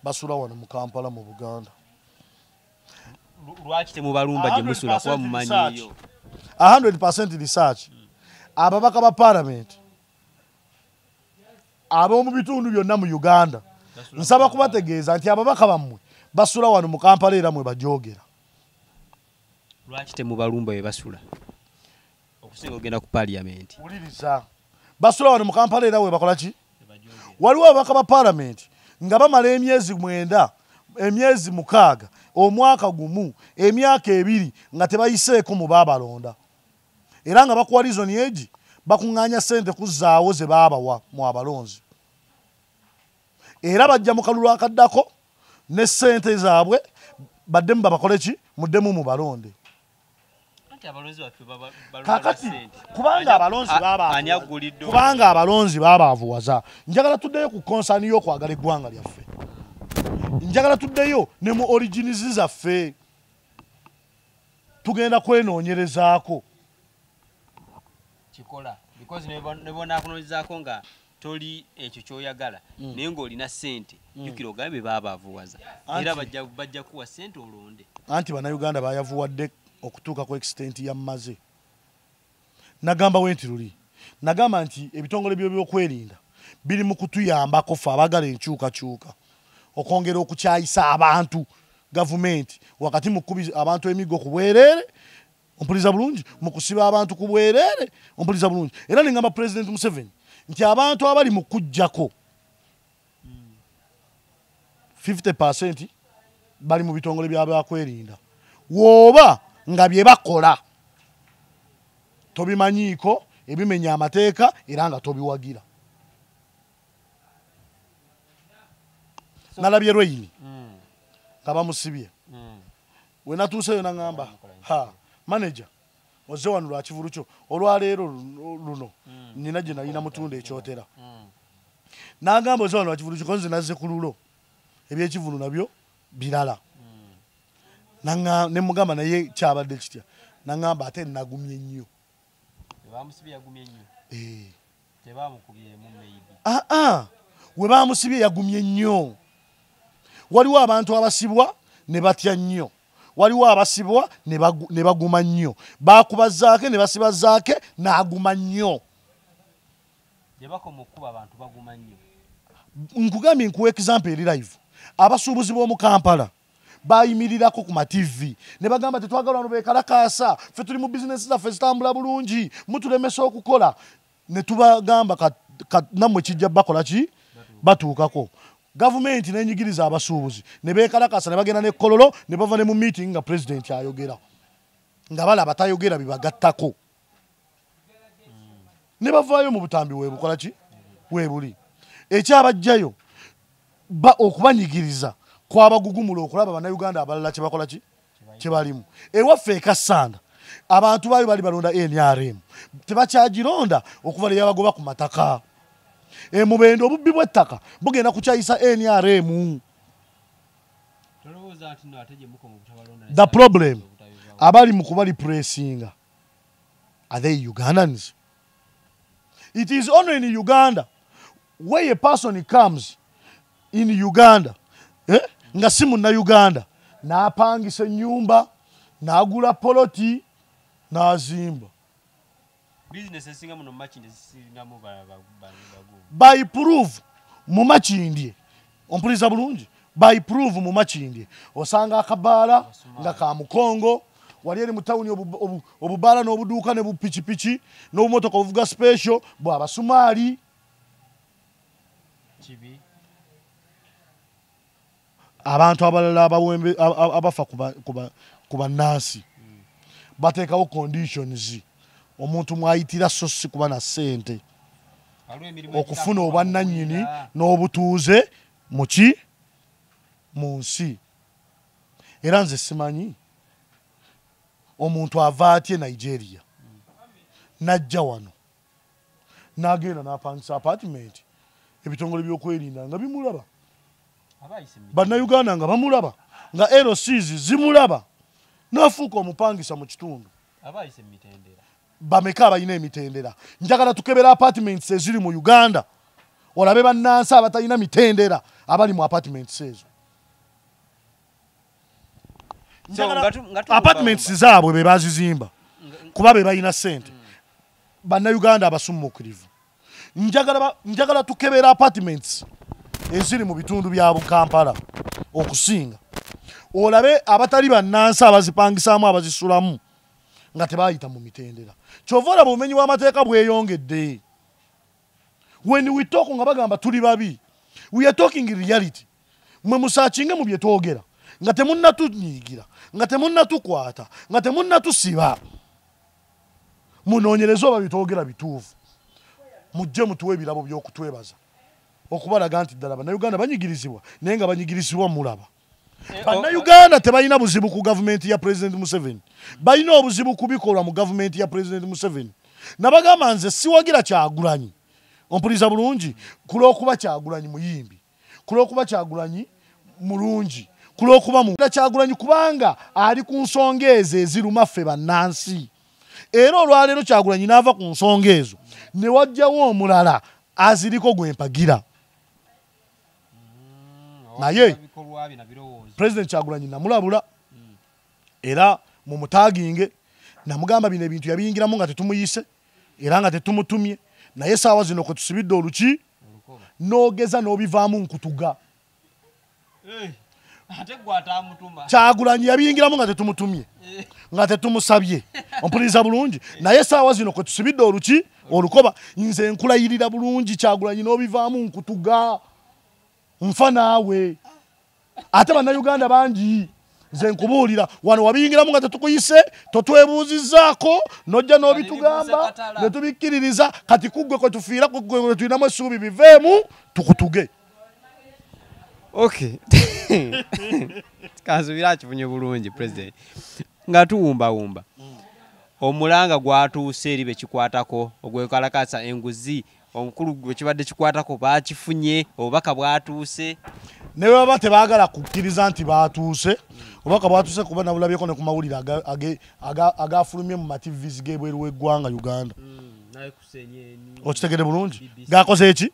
basula wano mu Kampala mu Buganda. Lwaki temubalumba gye musula kuba mumanyiyo? 100% research. Ababaka ba parliament ab'omu bitundu byonna mu Uganda, nsaba kubategeeza nti ababaka bammwe basula wano mu Kampala era mwe bajogera. Lwaki temubalumba bwe basula okusinga ogenda ku parliament? Wuliriza, basula wano mu Kampala era we bakola ki? Waliwo ababaka ba parliament nga bamala emyezi 9, emyezi 6, omwaka gumu, emyaka 2 nga tebayiseeko mu baabalonda, era nga bakuwa reason egi bakuŋŋaanya ssente kuzzaawo ze baabawa mu abalonzi, era bajja mu kalulu akaddako ne ssente zaabwe baddemu babakole ki? Muddemu mu balonde. Kakati kubanga abalonzi babaavuwaza, njagala tuddeyo ku konsaani y'okwagala eggwanga lyaffe, njagala tuddeyo ne mu origins zaffe, tugenda kwenoonyerezaako. Kikola because ne bonakunoonyerezaako nga Toli ekyo kyoyagala naye ng'olina ssente jjukira ogambe baabaavuwaza era bajja kuwa ssente olonde. Anti bannayuganda bayavuwadde okutuuka ku extent ya mmaze. Nagamba we nti luli nagamba nti ebitongole by'ebyokwerinda biri mu kutuyambako ffe abaagala enkyukakyuka okwongera okukyayisa abantu gavumenti wakati mu kukuba abantu emiggo ku bwereere, ompuliza bulungi, mu kusiba abantu ku bwereere, ompuliza bulungi. Era nengamba President Museveni nti abantu abali mu kujjako 50% bali mu bitongole by'abakwerinda, woba nga bye bakola tobimanyiiko ebimenya amateeka era nga tobiwagira. Nalabye Rweyini nga bamusibye, we natuuseyo naŋŋamba ha manager ozze wano lwa kivulu kyo olwaleero luno nina gye nalina mutunda ekyotera. N'agamba ozze wano lwa kivulu kyo ko nze nazze ku lulo ebyekivulu nabyo birala. Ne mugamba naye kyabadde kitya, naŋŋamba ate nagumye nnyo. Bamusibye yagumye nnyo. Tebamukubyemu maybe. We bamusibye yagumye nnyo. Waliwo abantu abasibwa ne batya nnyo, waliwo abasibwa ne baguma nnyo, bakuba zaake ne basiba zaake n'aguma nnyo. Gye bakoma okukuba abantu baguma nnyo. Nkugambye nkuwa example eri live. Abasuubuzi b'omu Kampala bayimirirako ku ma TV ne bagamba tetwagala wano beekalakaasa, ffe tuli mu bizinesi zaffe zitambula bulungi, mutulemesa okukola. Ne tubagamba nammwe kijja bakola ki batuukako. Gavumenti n'enyigiriza abasuubuzi ne beekalakaasa ne bagenda ne Kololo ne bava ne mu meeting nga pulezidenti ayogera nga balaba tayogera bibagattako ne bavaayo mu butambi weebukola ki weebuli. Ekyabajjayo okubanyigiriza kwabagugumula okulaba bannayuganda abalala kye bakola ki kye balimu. Ewaffe e Kassanda abantu baayo bali balonda NRM tebakyagironda okuva lwe yabagoba ku mataka. Emubendo obubbi bw'ettaka bugenda kukyayisa NRM. The problem abali mu kubali pressinga, are they Ugandans? It is only in Uganda where a person comes in Uganda nga si munnauganda n'apangisa ennyumba n'agula poloti n'azimba. By proof mu Makindye, ompuliza bulungi, by proof mu Makindye osanga akabaala nga ka Mukongo, wali eri mu tawuni obubaala n'obuduuka ne bupikipiki n'obumotoka obuvuga special bw'Abasumaali. Abantu abalala abafa ku bannansi bateekawo conditions omuntu mwayitira so si kuba na ssente okufuna obwannannyini n'obutuuze muki mu nsi. Era nze simanyi omuntu ava atye Nigeria n'ajja wano n'agenda n'apangisa apartment, ebitongole by'okwerinda nga bimulaba, bannayuganda nga bamulaba, nga LCs zimulaba, n'afuuka omupangisa mu kitundu. Bameka abalina emitendera? Njagala tukebera apartments eziri mu Uganda olabe bannansi abatalina mitendera abali mu apartments ezo. Apartments zaabwe be bazizimba kuba be balina ssente, bannayuganda abasummuukirivu. Njagala tukebera apartments eziri mu bitundu bya Kampala okusinga olabe abatali bannansi abazipangisaamu abazisulamu nga tebayita mu mitendera. Kyova olaba obumenyi bw'amateeka bweyongedde. When we talk nga bagamba tuli babi, we are talking reality. Mwe musaakinge mu bye twogera nga temunnatunyiigira, nga temunnatukwata, nga temunnatusiba. Munoonyereze oba byetwogera bituufu, mujje mutuwe ebirabo by'okutwebaza okubalaga nti ddala bannayuganda banyigirizibwa, naye nga banyigirizibwa mulaba. Bannayuganda tebalina buzibu ku gavumenti ya President Museveni, balina obuzibu ku bikolwa mu gavumenti ya President Museveni. Nabagamba nze siwagira Kyagulanyi, ompuliza bulungi, ku lw'okuba Kyagulanyi muyimbi, ku lw'okuba Kyagulanyi mulungi, ku lw'okuba Kyagulanyi kubanga ali ku nsonga ezo eziruma ffe bannansi. Era olwaleero Kyagulanyi n'ava ku nsonga ezo ne wajjawo omulala Aziriko gwe mpagira. Naye President Kyagulanyi namulabula era mumutaginge namugamba bino ebintu yabiyingiramu nga tetumuyise era nga tetumutumye, naye saawa zino kwe tusibidde oluki n'ogeza n'obivaamu nkutuga. Kyagulanyi yabiyingiramu nga tetumutumye nga tetumusabye, ompuliriza bulungi, naye saawa zino kwe tusibidde oluki olukoba. Nze nkulayirira bulungi Kyagulanyi n'obivaamu nkutuga, nfa naawe. Ate bannayuganda bangi nze nkubuulira wano wabiyingiramu nga tetukuyise, totwebuuzizzaako, n'ojja n'obitugamba ne tubikkiririza. Kati kuggwe kwe tufiira, kuggwe kwe tulinamu essuubi, biveemu tukutuge. Okay. Kansuubira akifunye bulungi President. Nga tuwumbawumba omulanga gwatuuse eri bekikwatako ogwekalakasa enguzi, omukulu gwe kibadde kikwatako bakifunye, obubaka bwatuuse. Ne baba tebaagala kukkiriza nti baatuuse, obubaka bwatuuse kuba nabulabyeko ne ku mawulire agafulumye mu maTVs g'ebweru w'eggwanga Uganda. Okitegere bulungi, gakoze eki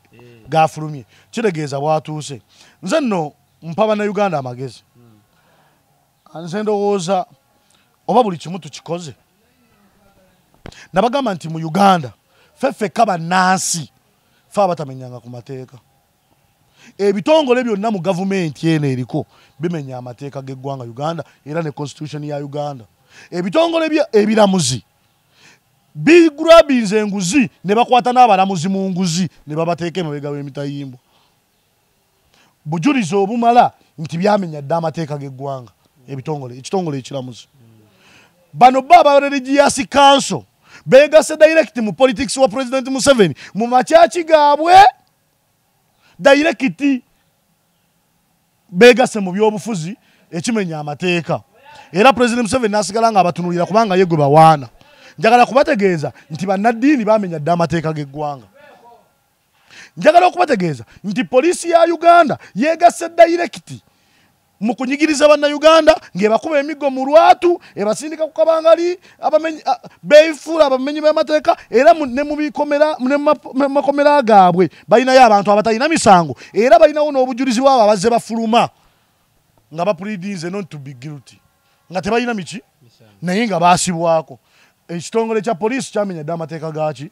gafulumye, kitegeeza bwatuuse. Nze nno mpa bannayuganda amagezi. Nze ndowooza oba buli kimu tukikoze. Nabagamba nti mu Uganda ffe ffekka bannansi ffe abatamenyanga ku mateeka. Ebitongole byonna mu gavumenti eno eriko bimenya amateeka g'eggwanga Uganda era ne constitution ya Uganda. Ebitongole ebiramuzi bigrabinze enguzi ne bakwata n'abalamuzi mu nguzi ne babateeka emabega w'emitayimbwa. Bujulizi obumala nti byamenya dda amateeka g'eggwanga ebitongole, ekitongole ekiramuzi. Bano bo aba Religious Council beegase direct mu politics wa President Museveni mu makyaki gaabwe, direct beegase mu byobufuzi ekimenya amateeka. Era President Museveni n'asigala nga abatunuulira kubanga ye gwe bawaana. Njagala kubategeeza nti bannaddiini bamenya dda amateeka g'eggwanga. Njagala okubategeeza nti poliisi ya Uganda yeegase direct mu kunyigiriza bannayuganda ng'ebakuba emiggo mu lwatu, ebasindika ku kabangali, beefuula abamenyi b'amateeka, era ne mu bikomera ne mu makomera gaabwe balinayo abantu abatalina misango, era balinawo n'obujulizi bwabo abazze bafuluma nga bapleadinze not to be guilty, nga tebalina miki naye nga baasibwako. Ekitongole kya poliisi kyamenya dda amateeka gaaki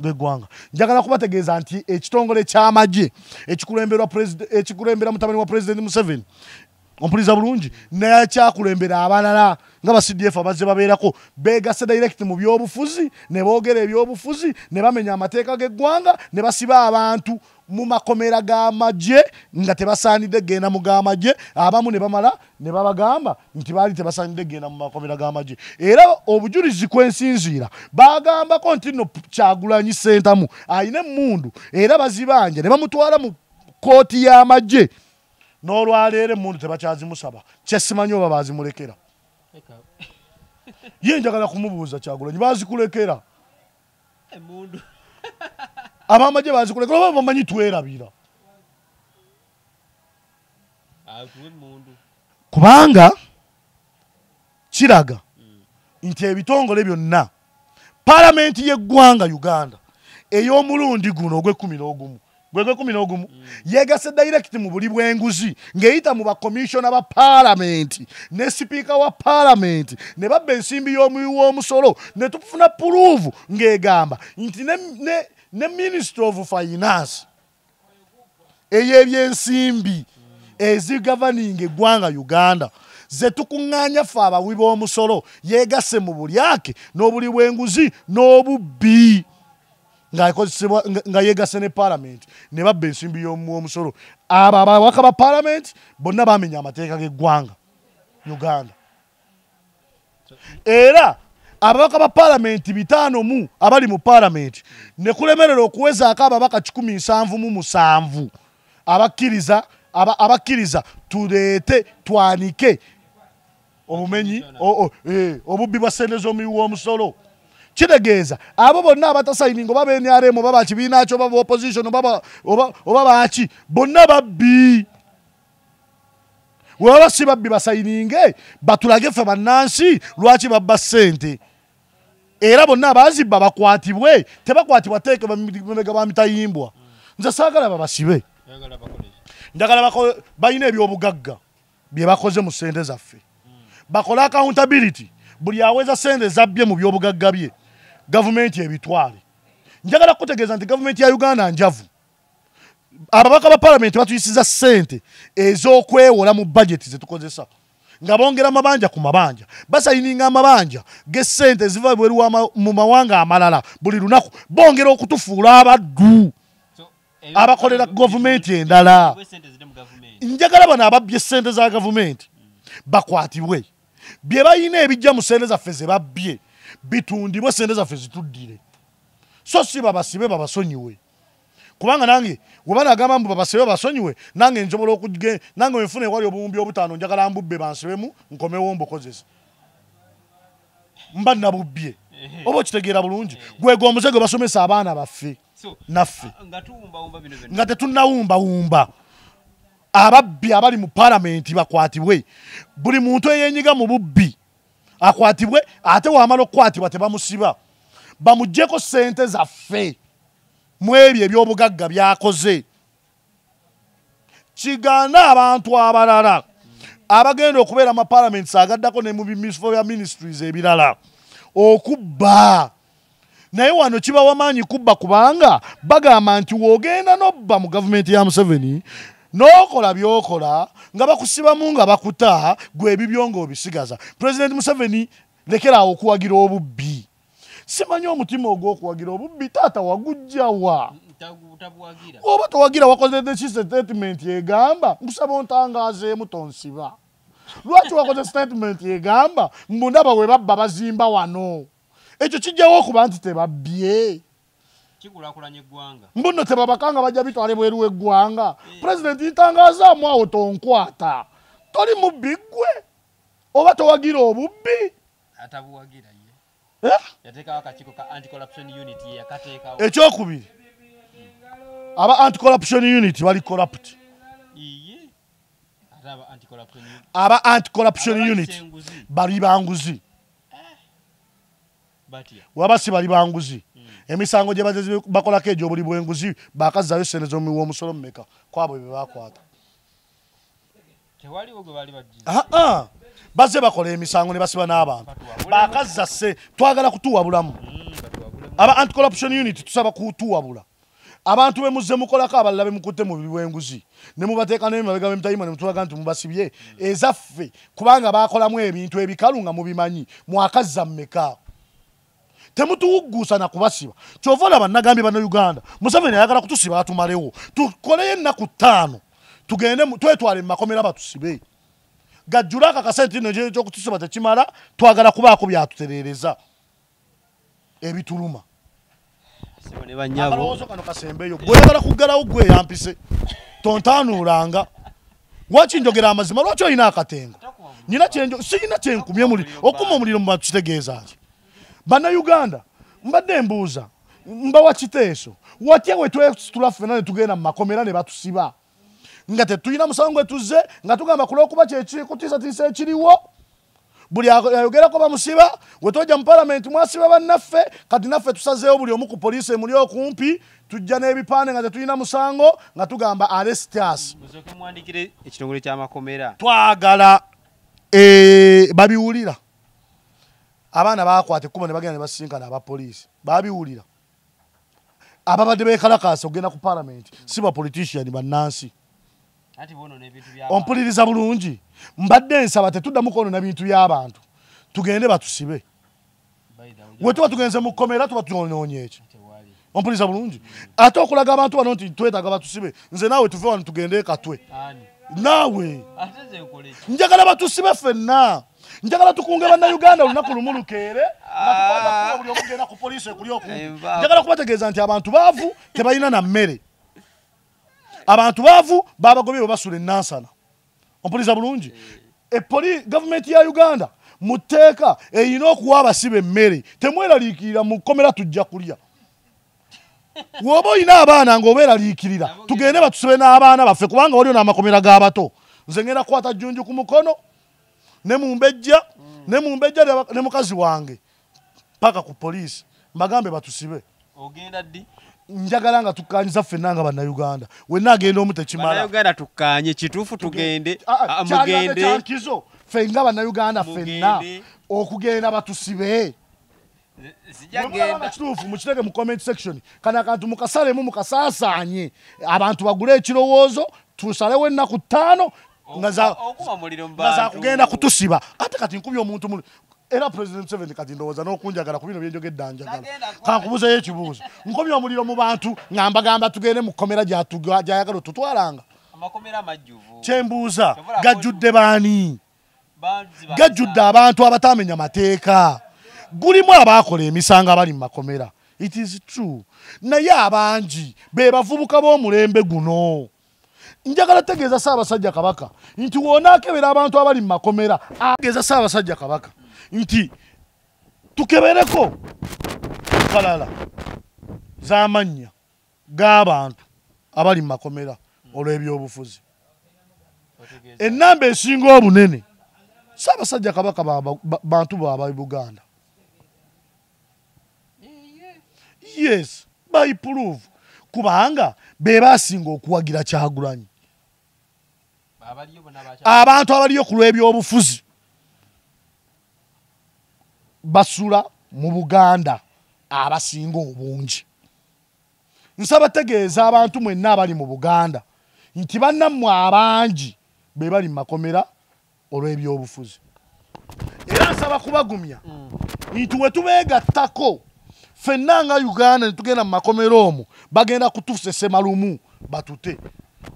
g'eggwanga. Njagala kubategeeza nti ekitongole ky'amagye ekikulembera mutabani wa President Museveni, ompuliza bulungi, naye kyakulembera abalala nga ba CDF abazze babeerako beegase direct mu byobufuzi ne boogera ebyobufuzi ne bamenya amateeka g'eggwanga ne basiba abantu mu makomera g'amagye nga tebasaanidde genda mu g'amagye, abamu ne bamala ne babagamba nti baali tebasaanidde genda mu makomera g'amagye. Era obujulizi kwensinziira bagambako nti nno Kyagulanyi Ssentamu alina emmundu era bazibanja ne bamutwala mu kkooti y'amagye. N'olwaleero emmundu tebakyazimusaba, kyesimanyi oba baazimulekera. Ye njagala kumubuuza Kyagulanyi, baazikulekera abamagye bazikulekera oba bamanyi twerabira? Kubanga kiraga nti ebitongole byonna, palamenti y'eggwanga Uganda ey'omulundi guno ogw'e11 gw'e11 yeegase direct mu buli bw'enguzi ng'eyita mu bakomishona ba palamenti ne sipiika wa palamenti ne babba ensimbi y'omuwi w'omusolo ne tufuna puruuvu ng'egamba nti ne Minister of Finance ey'ebyensimbi ezigoverning eggwanga Uganda ze tukuŋŋaanya ffe abawi b'omusolo yeegase mu bulyake n'obuli bw'enguzi n'obubbi nga yeegase ne palamenti ne babba ensimbi y'omusolo. Abo ababaka ba palamenti bonna bamenya amateeka g'eggwanga Uganda. Era ababaka ba palamenti 5 abali mu palamenti ne kulemerera okuwezaako ababaka 177 abakkiriza tuleete twanike obumenyi obubbi bwa ssente z'omuwi w'omusolo. Kitegeeza abo bonna abatasayininga oba ba NRM oba bakibiina kyo oba ba opposition oba baaki bonna babbi. Webaba si babbi basayininge batulage ffe bannansi lwaki babba ssente. Era bonna abazibba bakwatibwe, tebakwatibwa teeke bamega ba mitayimbwa. Nze saagala babasibe. Njagala balina ebyobugagga bye bakoze mu ssente zaffe. Bakole accountability, buli aweza ssente zabbye mu byobugagga bye, gavumenti ebitwale. Njagala kutegeeza nti gavumenti ya Uganda njavu. Ababaka ba palamenti batuyisiza ssente ez'okwewola mu budget zetukozesa. Nga bongera amabanja ku mabanja, basayininga amabanja g'essente eziva bweru mu mawanga amalala buli lunaku, bongera okutufuula abaddu abakolera gavumenti endala. Njagala bano ababbye ssente za gavumenti bakwatibwe, bye balina ebijja mu ssente zaffe ze babbye bitundibwe, ssente zaffe zituddire, so si babasibe babasonyiwe. Kubanga nange we banagamba mbu babasibe babasonyiwe, nange nsobola okugenda, nange wenfuna ewali obuwumbi obutaano njagala mbubbe bansibemu nkomewo mbukozese, mba nabubbye. Oba okitegeera bulungi? Gwego omuze gwe basomesa abaana baffe naffe nga tetunnawumbawumba. Ababbi abali mu palamenti bakwatibwe, buli muntu eyenyiga mu bubbi akwatibwe, ate wamala okukwatibwa tebamusiba, bamuggyeko ssente zaffe mu ebyo ebyobugagga byakoze. Kigaana abantu abalala abagenda okubeera mu palamenti agaddako ne mu bifo bya ministries ebirala okubba. Naye wano kibawa maanyi kubba, kubanga bagamba nti w'ogenda n'obba mu gavumenti ya Museveni n'okola by'okola nga bakusibamu nga bakuta, gwe ebibyo ng'obisigaza. Pulezidenti Museveni lekeraawo okuwagira obubbi. Simanyi omutima ogw'okuwagira obubbi taata wagujjawa? Oba towagira, wakoze statement egamba nkusaba ontangaazeemu tonsiba. Lwaki wakoze statement egamba mbu ndaba we babba bazimba wano? Ekyo kijjawo okuba nti tebabbye, mbu nno tebabakanga bajja bitwale bweru w'eggwanga. Pulezidenti ntangazaamu awo tonkwata, toli mubbi ggwe oba towagira obubbi. Ekyokubiri, aba anti-corruption unit bali corrupt. Aba anti-corruption unit bali banguzi. Waba si bali banguzi, emisango gye bazze bakolako egy'obuli bw'enguzi bakazzaayo ssente z'omuwi w'omusolo mmeka kwabo bye bakwata? Bazze bakola emisango ne basiba n'abantu bakazza sse. Twagala kutuwabulamu aba anti-corruption unit, tusaba kutuwabula abantu be muzze mukolako abalala be mukutte mu bw'enguzi ne mubateeka n'emabega b'emitayimbwa ne mutulaga nti mubasibye ezaffe, kubanga baakolamu ebintu ebikalu nga mubimanyi. Mwakazza mmeka? Temutuwugguusa na kubasiba. Kyova olaba nagambye Bannayuganda, Museveni ayagala kutusiba atumalewo. Tukoleyo ennaku 5 tugende twetwale mu makomera batusibe. Gajjula akakasente nno ekyokutusiba tekimala, twagala kubaako byatutereereza ebituluma. Akalowoozo kano kasembeyo. Gweyagala kuggalawo gwe yampise, tontaanuulanga. Lwaki njogera amazima? Lwaki olina akatengo? Nina sirina kyenkumye muliro. Okuma omuliro mu bantu kitegeeza ki? Bannayuganda mbadde mbuuza, mbawa kiteeso, watya we twesitula ffenna ne tugenda mu makomera ne batusiba nga tetulina musango gwe tuzze, nga tugamba ku lw'okuba kyekikutiisatiisa ekiriwo, buli ayogerako bamusiba. We twajja mu palamenti mwasiba bannaffe, kati naffe tusazeewo buli omu ku poliisi emuli okumpi, tujja n'ebipande nga tetulina musango, nga tugamba arrest us. Musooke muwandikire ekitongole ky'amakomera. Twagala babiwulira. Abaana bakwata ekkubo ne bagenda ne basisinkana abapoliisi, babiwulira. Ababadde beekalakaasa okugenda ku palamenti si ba politician, bannansi. Ompuliriza bulungi, mbadde nsaba tetuddamu kwonoona bintu by'abantu, tugende batusibe. We tuba tugenze mu kkomera tuba twonoonye eki? Ompuliriza bulungi? Ate okulaga abantu bano nti twetaaga batusibe, nze naawe tuve wano tugende Katwe. Naawe njagala batusibe ffenna. Njagala tukunge Bannayuganda olunaku lumu lukeere nga tukwata buli omu genda ku poliisi ekuli okumpi. Njagala kubategeeza nti abantu baavu tebalina na mmere, abantu baavu babagobye bwe basula enansana. Ompuliriza bulungi? Gavumenti ya Uganda mu tteeka erina okuwa abasibe emmere. Temweraliikirira, mu kkomera tujja kulya. Woba olina abaana ng'obeeraliikirira, tugende batusibe n'abaana baffe, kubanga waliwo n'amakomera g'abato. Nze ngenda kukwata Jjunju ku mukono ne mumbejja ne mumbejja ne mukazi wange. paka ku poliisi mbagambe batusibe. Ogenda ddi? Njagala nga tukkanyiza ffenna nga bannayuganda. Wenna agenda omu tekimala. Bannayuganda tukkanye kituufu tugende mugende. Kyankizo ffe nga bannayuganda ffenna okugenda batusibe. Sijagenda. Kituufu mukitege mu comment section. Kana akantu mukasalemu mukasaasaanye. Abantu bagule ekirowoozo tusalewo ennaku 5 nga za kugenda kutusiba. Ate kati nkubye omuntu era President Museveni kati ndowooza n'okunjagala ku bino bye njogedde anjagala. Kankubuuzeyo ekibuuzo. Nkubye omuliro mu bantu nga mbagamba tugende mu kkomera gy'ayagala otutwalanga. Amakomera amajjuvu. Kyembuuza gajjudde baani? Gajjudde abantu abatamenya mateeka. Gulimu abaakola emisango abali mu makomera. It is true. Naye abangi be bavubuka b'omulembe guno. Njagala tegeeza Ssaabasajja Kabaka nti w'onaakebera abantu abali mu makomera, ategeeza Ssaabasajja Kabaka nti tukebereko kalala z'amannya g'abantu abali mu makomera olw'ebyobufuzi. Ennamba esinga obunene Ssaabasajja Kabaka bantu baaba Buganda. Yes, by proof. Kubanga be basinga okuwagira Kyagulanyi. Abantu abaliyo ku lw'ebyobufuzi basula mu Buganda abasinga obungi. Nsaba tegeeza abantu mwenna abali mu Buganda nti bannammwe abangi be bali mu makomera olw'ebyobufuzi. Era nsaba kubagumya nti we tubeegattako ffenna nga Uganda ne tugenda mu makomera omwo bagenda kutusesema lumu batute.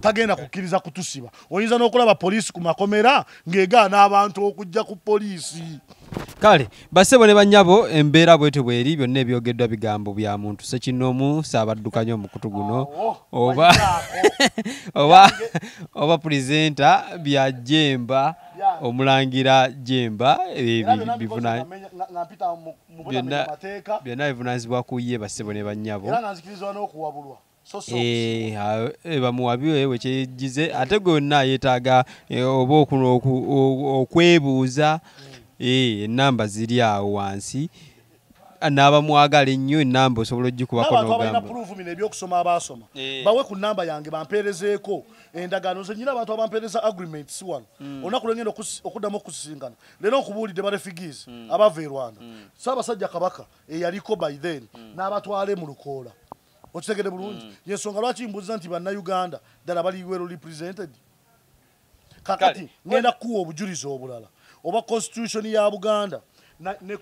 Tagenda kukkiriza kutusiba. Oyinza n'okulaba poliisi ku makomera ng'egaana abantu okujja ku poliisi. Kale basebo ne bannyabo embeera bwetyo bweri byonna ebyogeddwa bigambo bya muntu ssekinnoomu ssaabaddukanya omukutu guno oba oba pulezenta bya Jemba omulangira Jemba byonna bivunaanyizibwa ku ye basebo ne bannyabo. Era nzikirizibwa n'okuwabulwa. Bamuwabiwe wekyegize ate gonna yeetaaga oba okwebuuza ennamba ziri awo wansi n'abamwagala ennyo ennamba osobola ogikubako n'ogamba. Abantu abalina proof bino ebyokusoma abaasoma bawe ku nnamba yange bampeerezeeko endagaano. Nze nnyina abantu abampeereza agreements wano. Olunaku lwe ngenda okuddamu okusisinkana leero nkubuulidde ba refugees abava e Rwanda. Ssaabasajja Kabaka eyaliko by then n'abatwale mu lukoola. Okitegedde bulungi. Yensonga lwaki mbuuza nti bannayuganda ddala bali well represented. Kakati ngenda kuwa obujulizi obulala oba constitution ya Buganda ne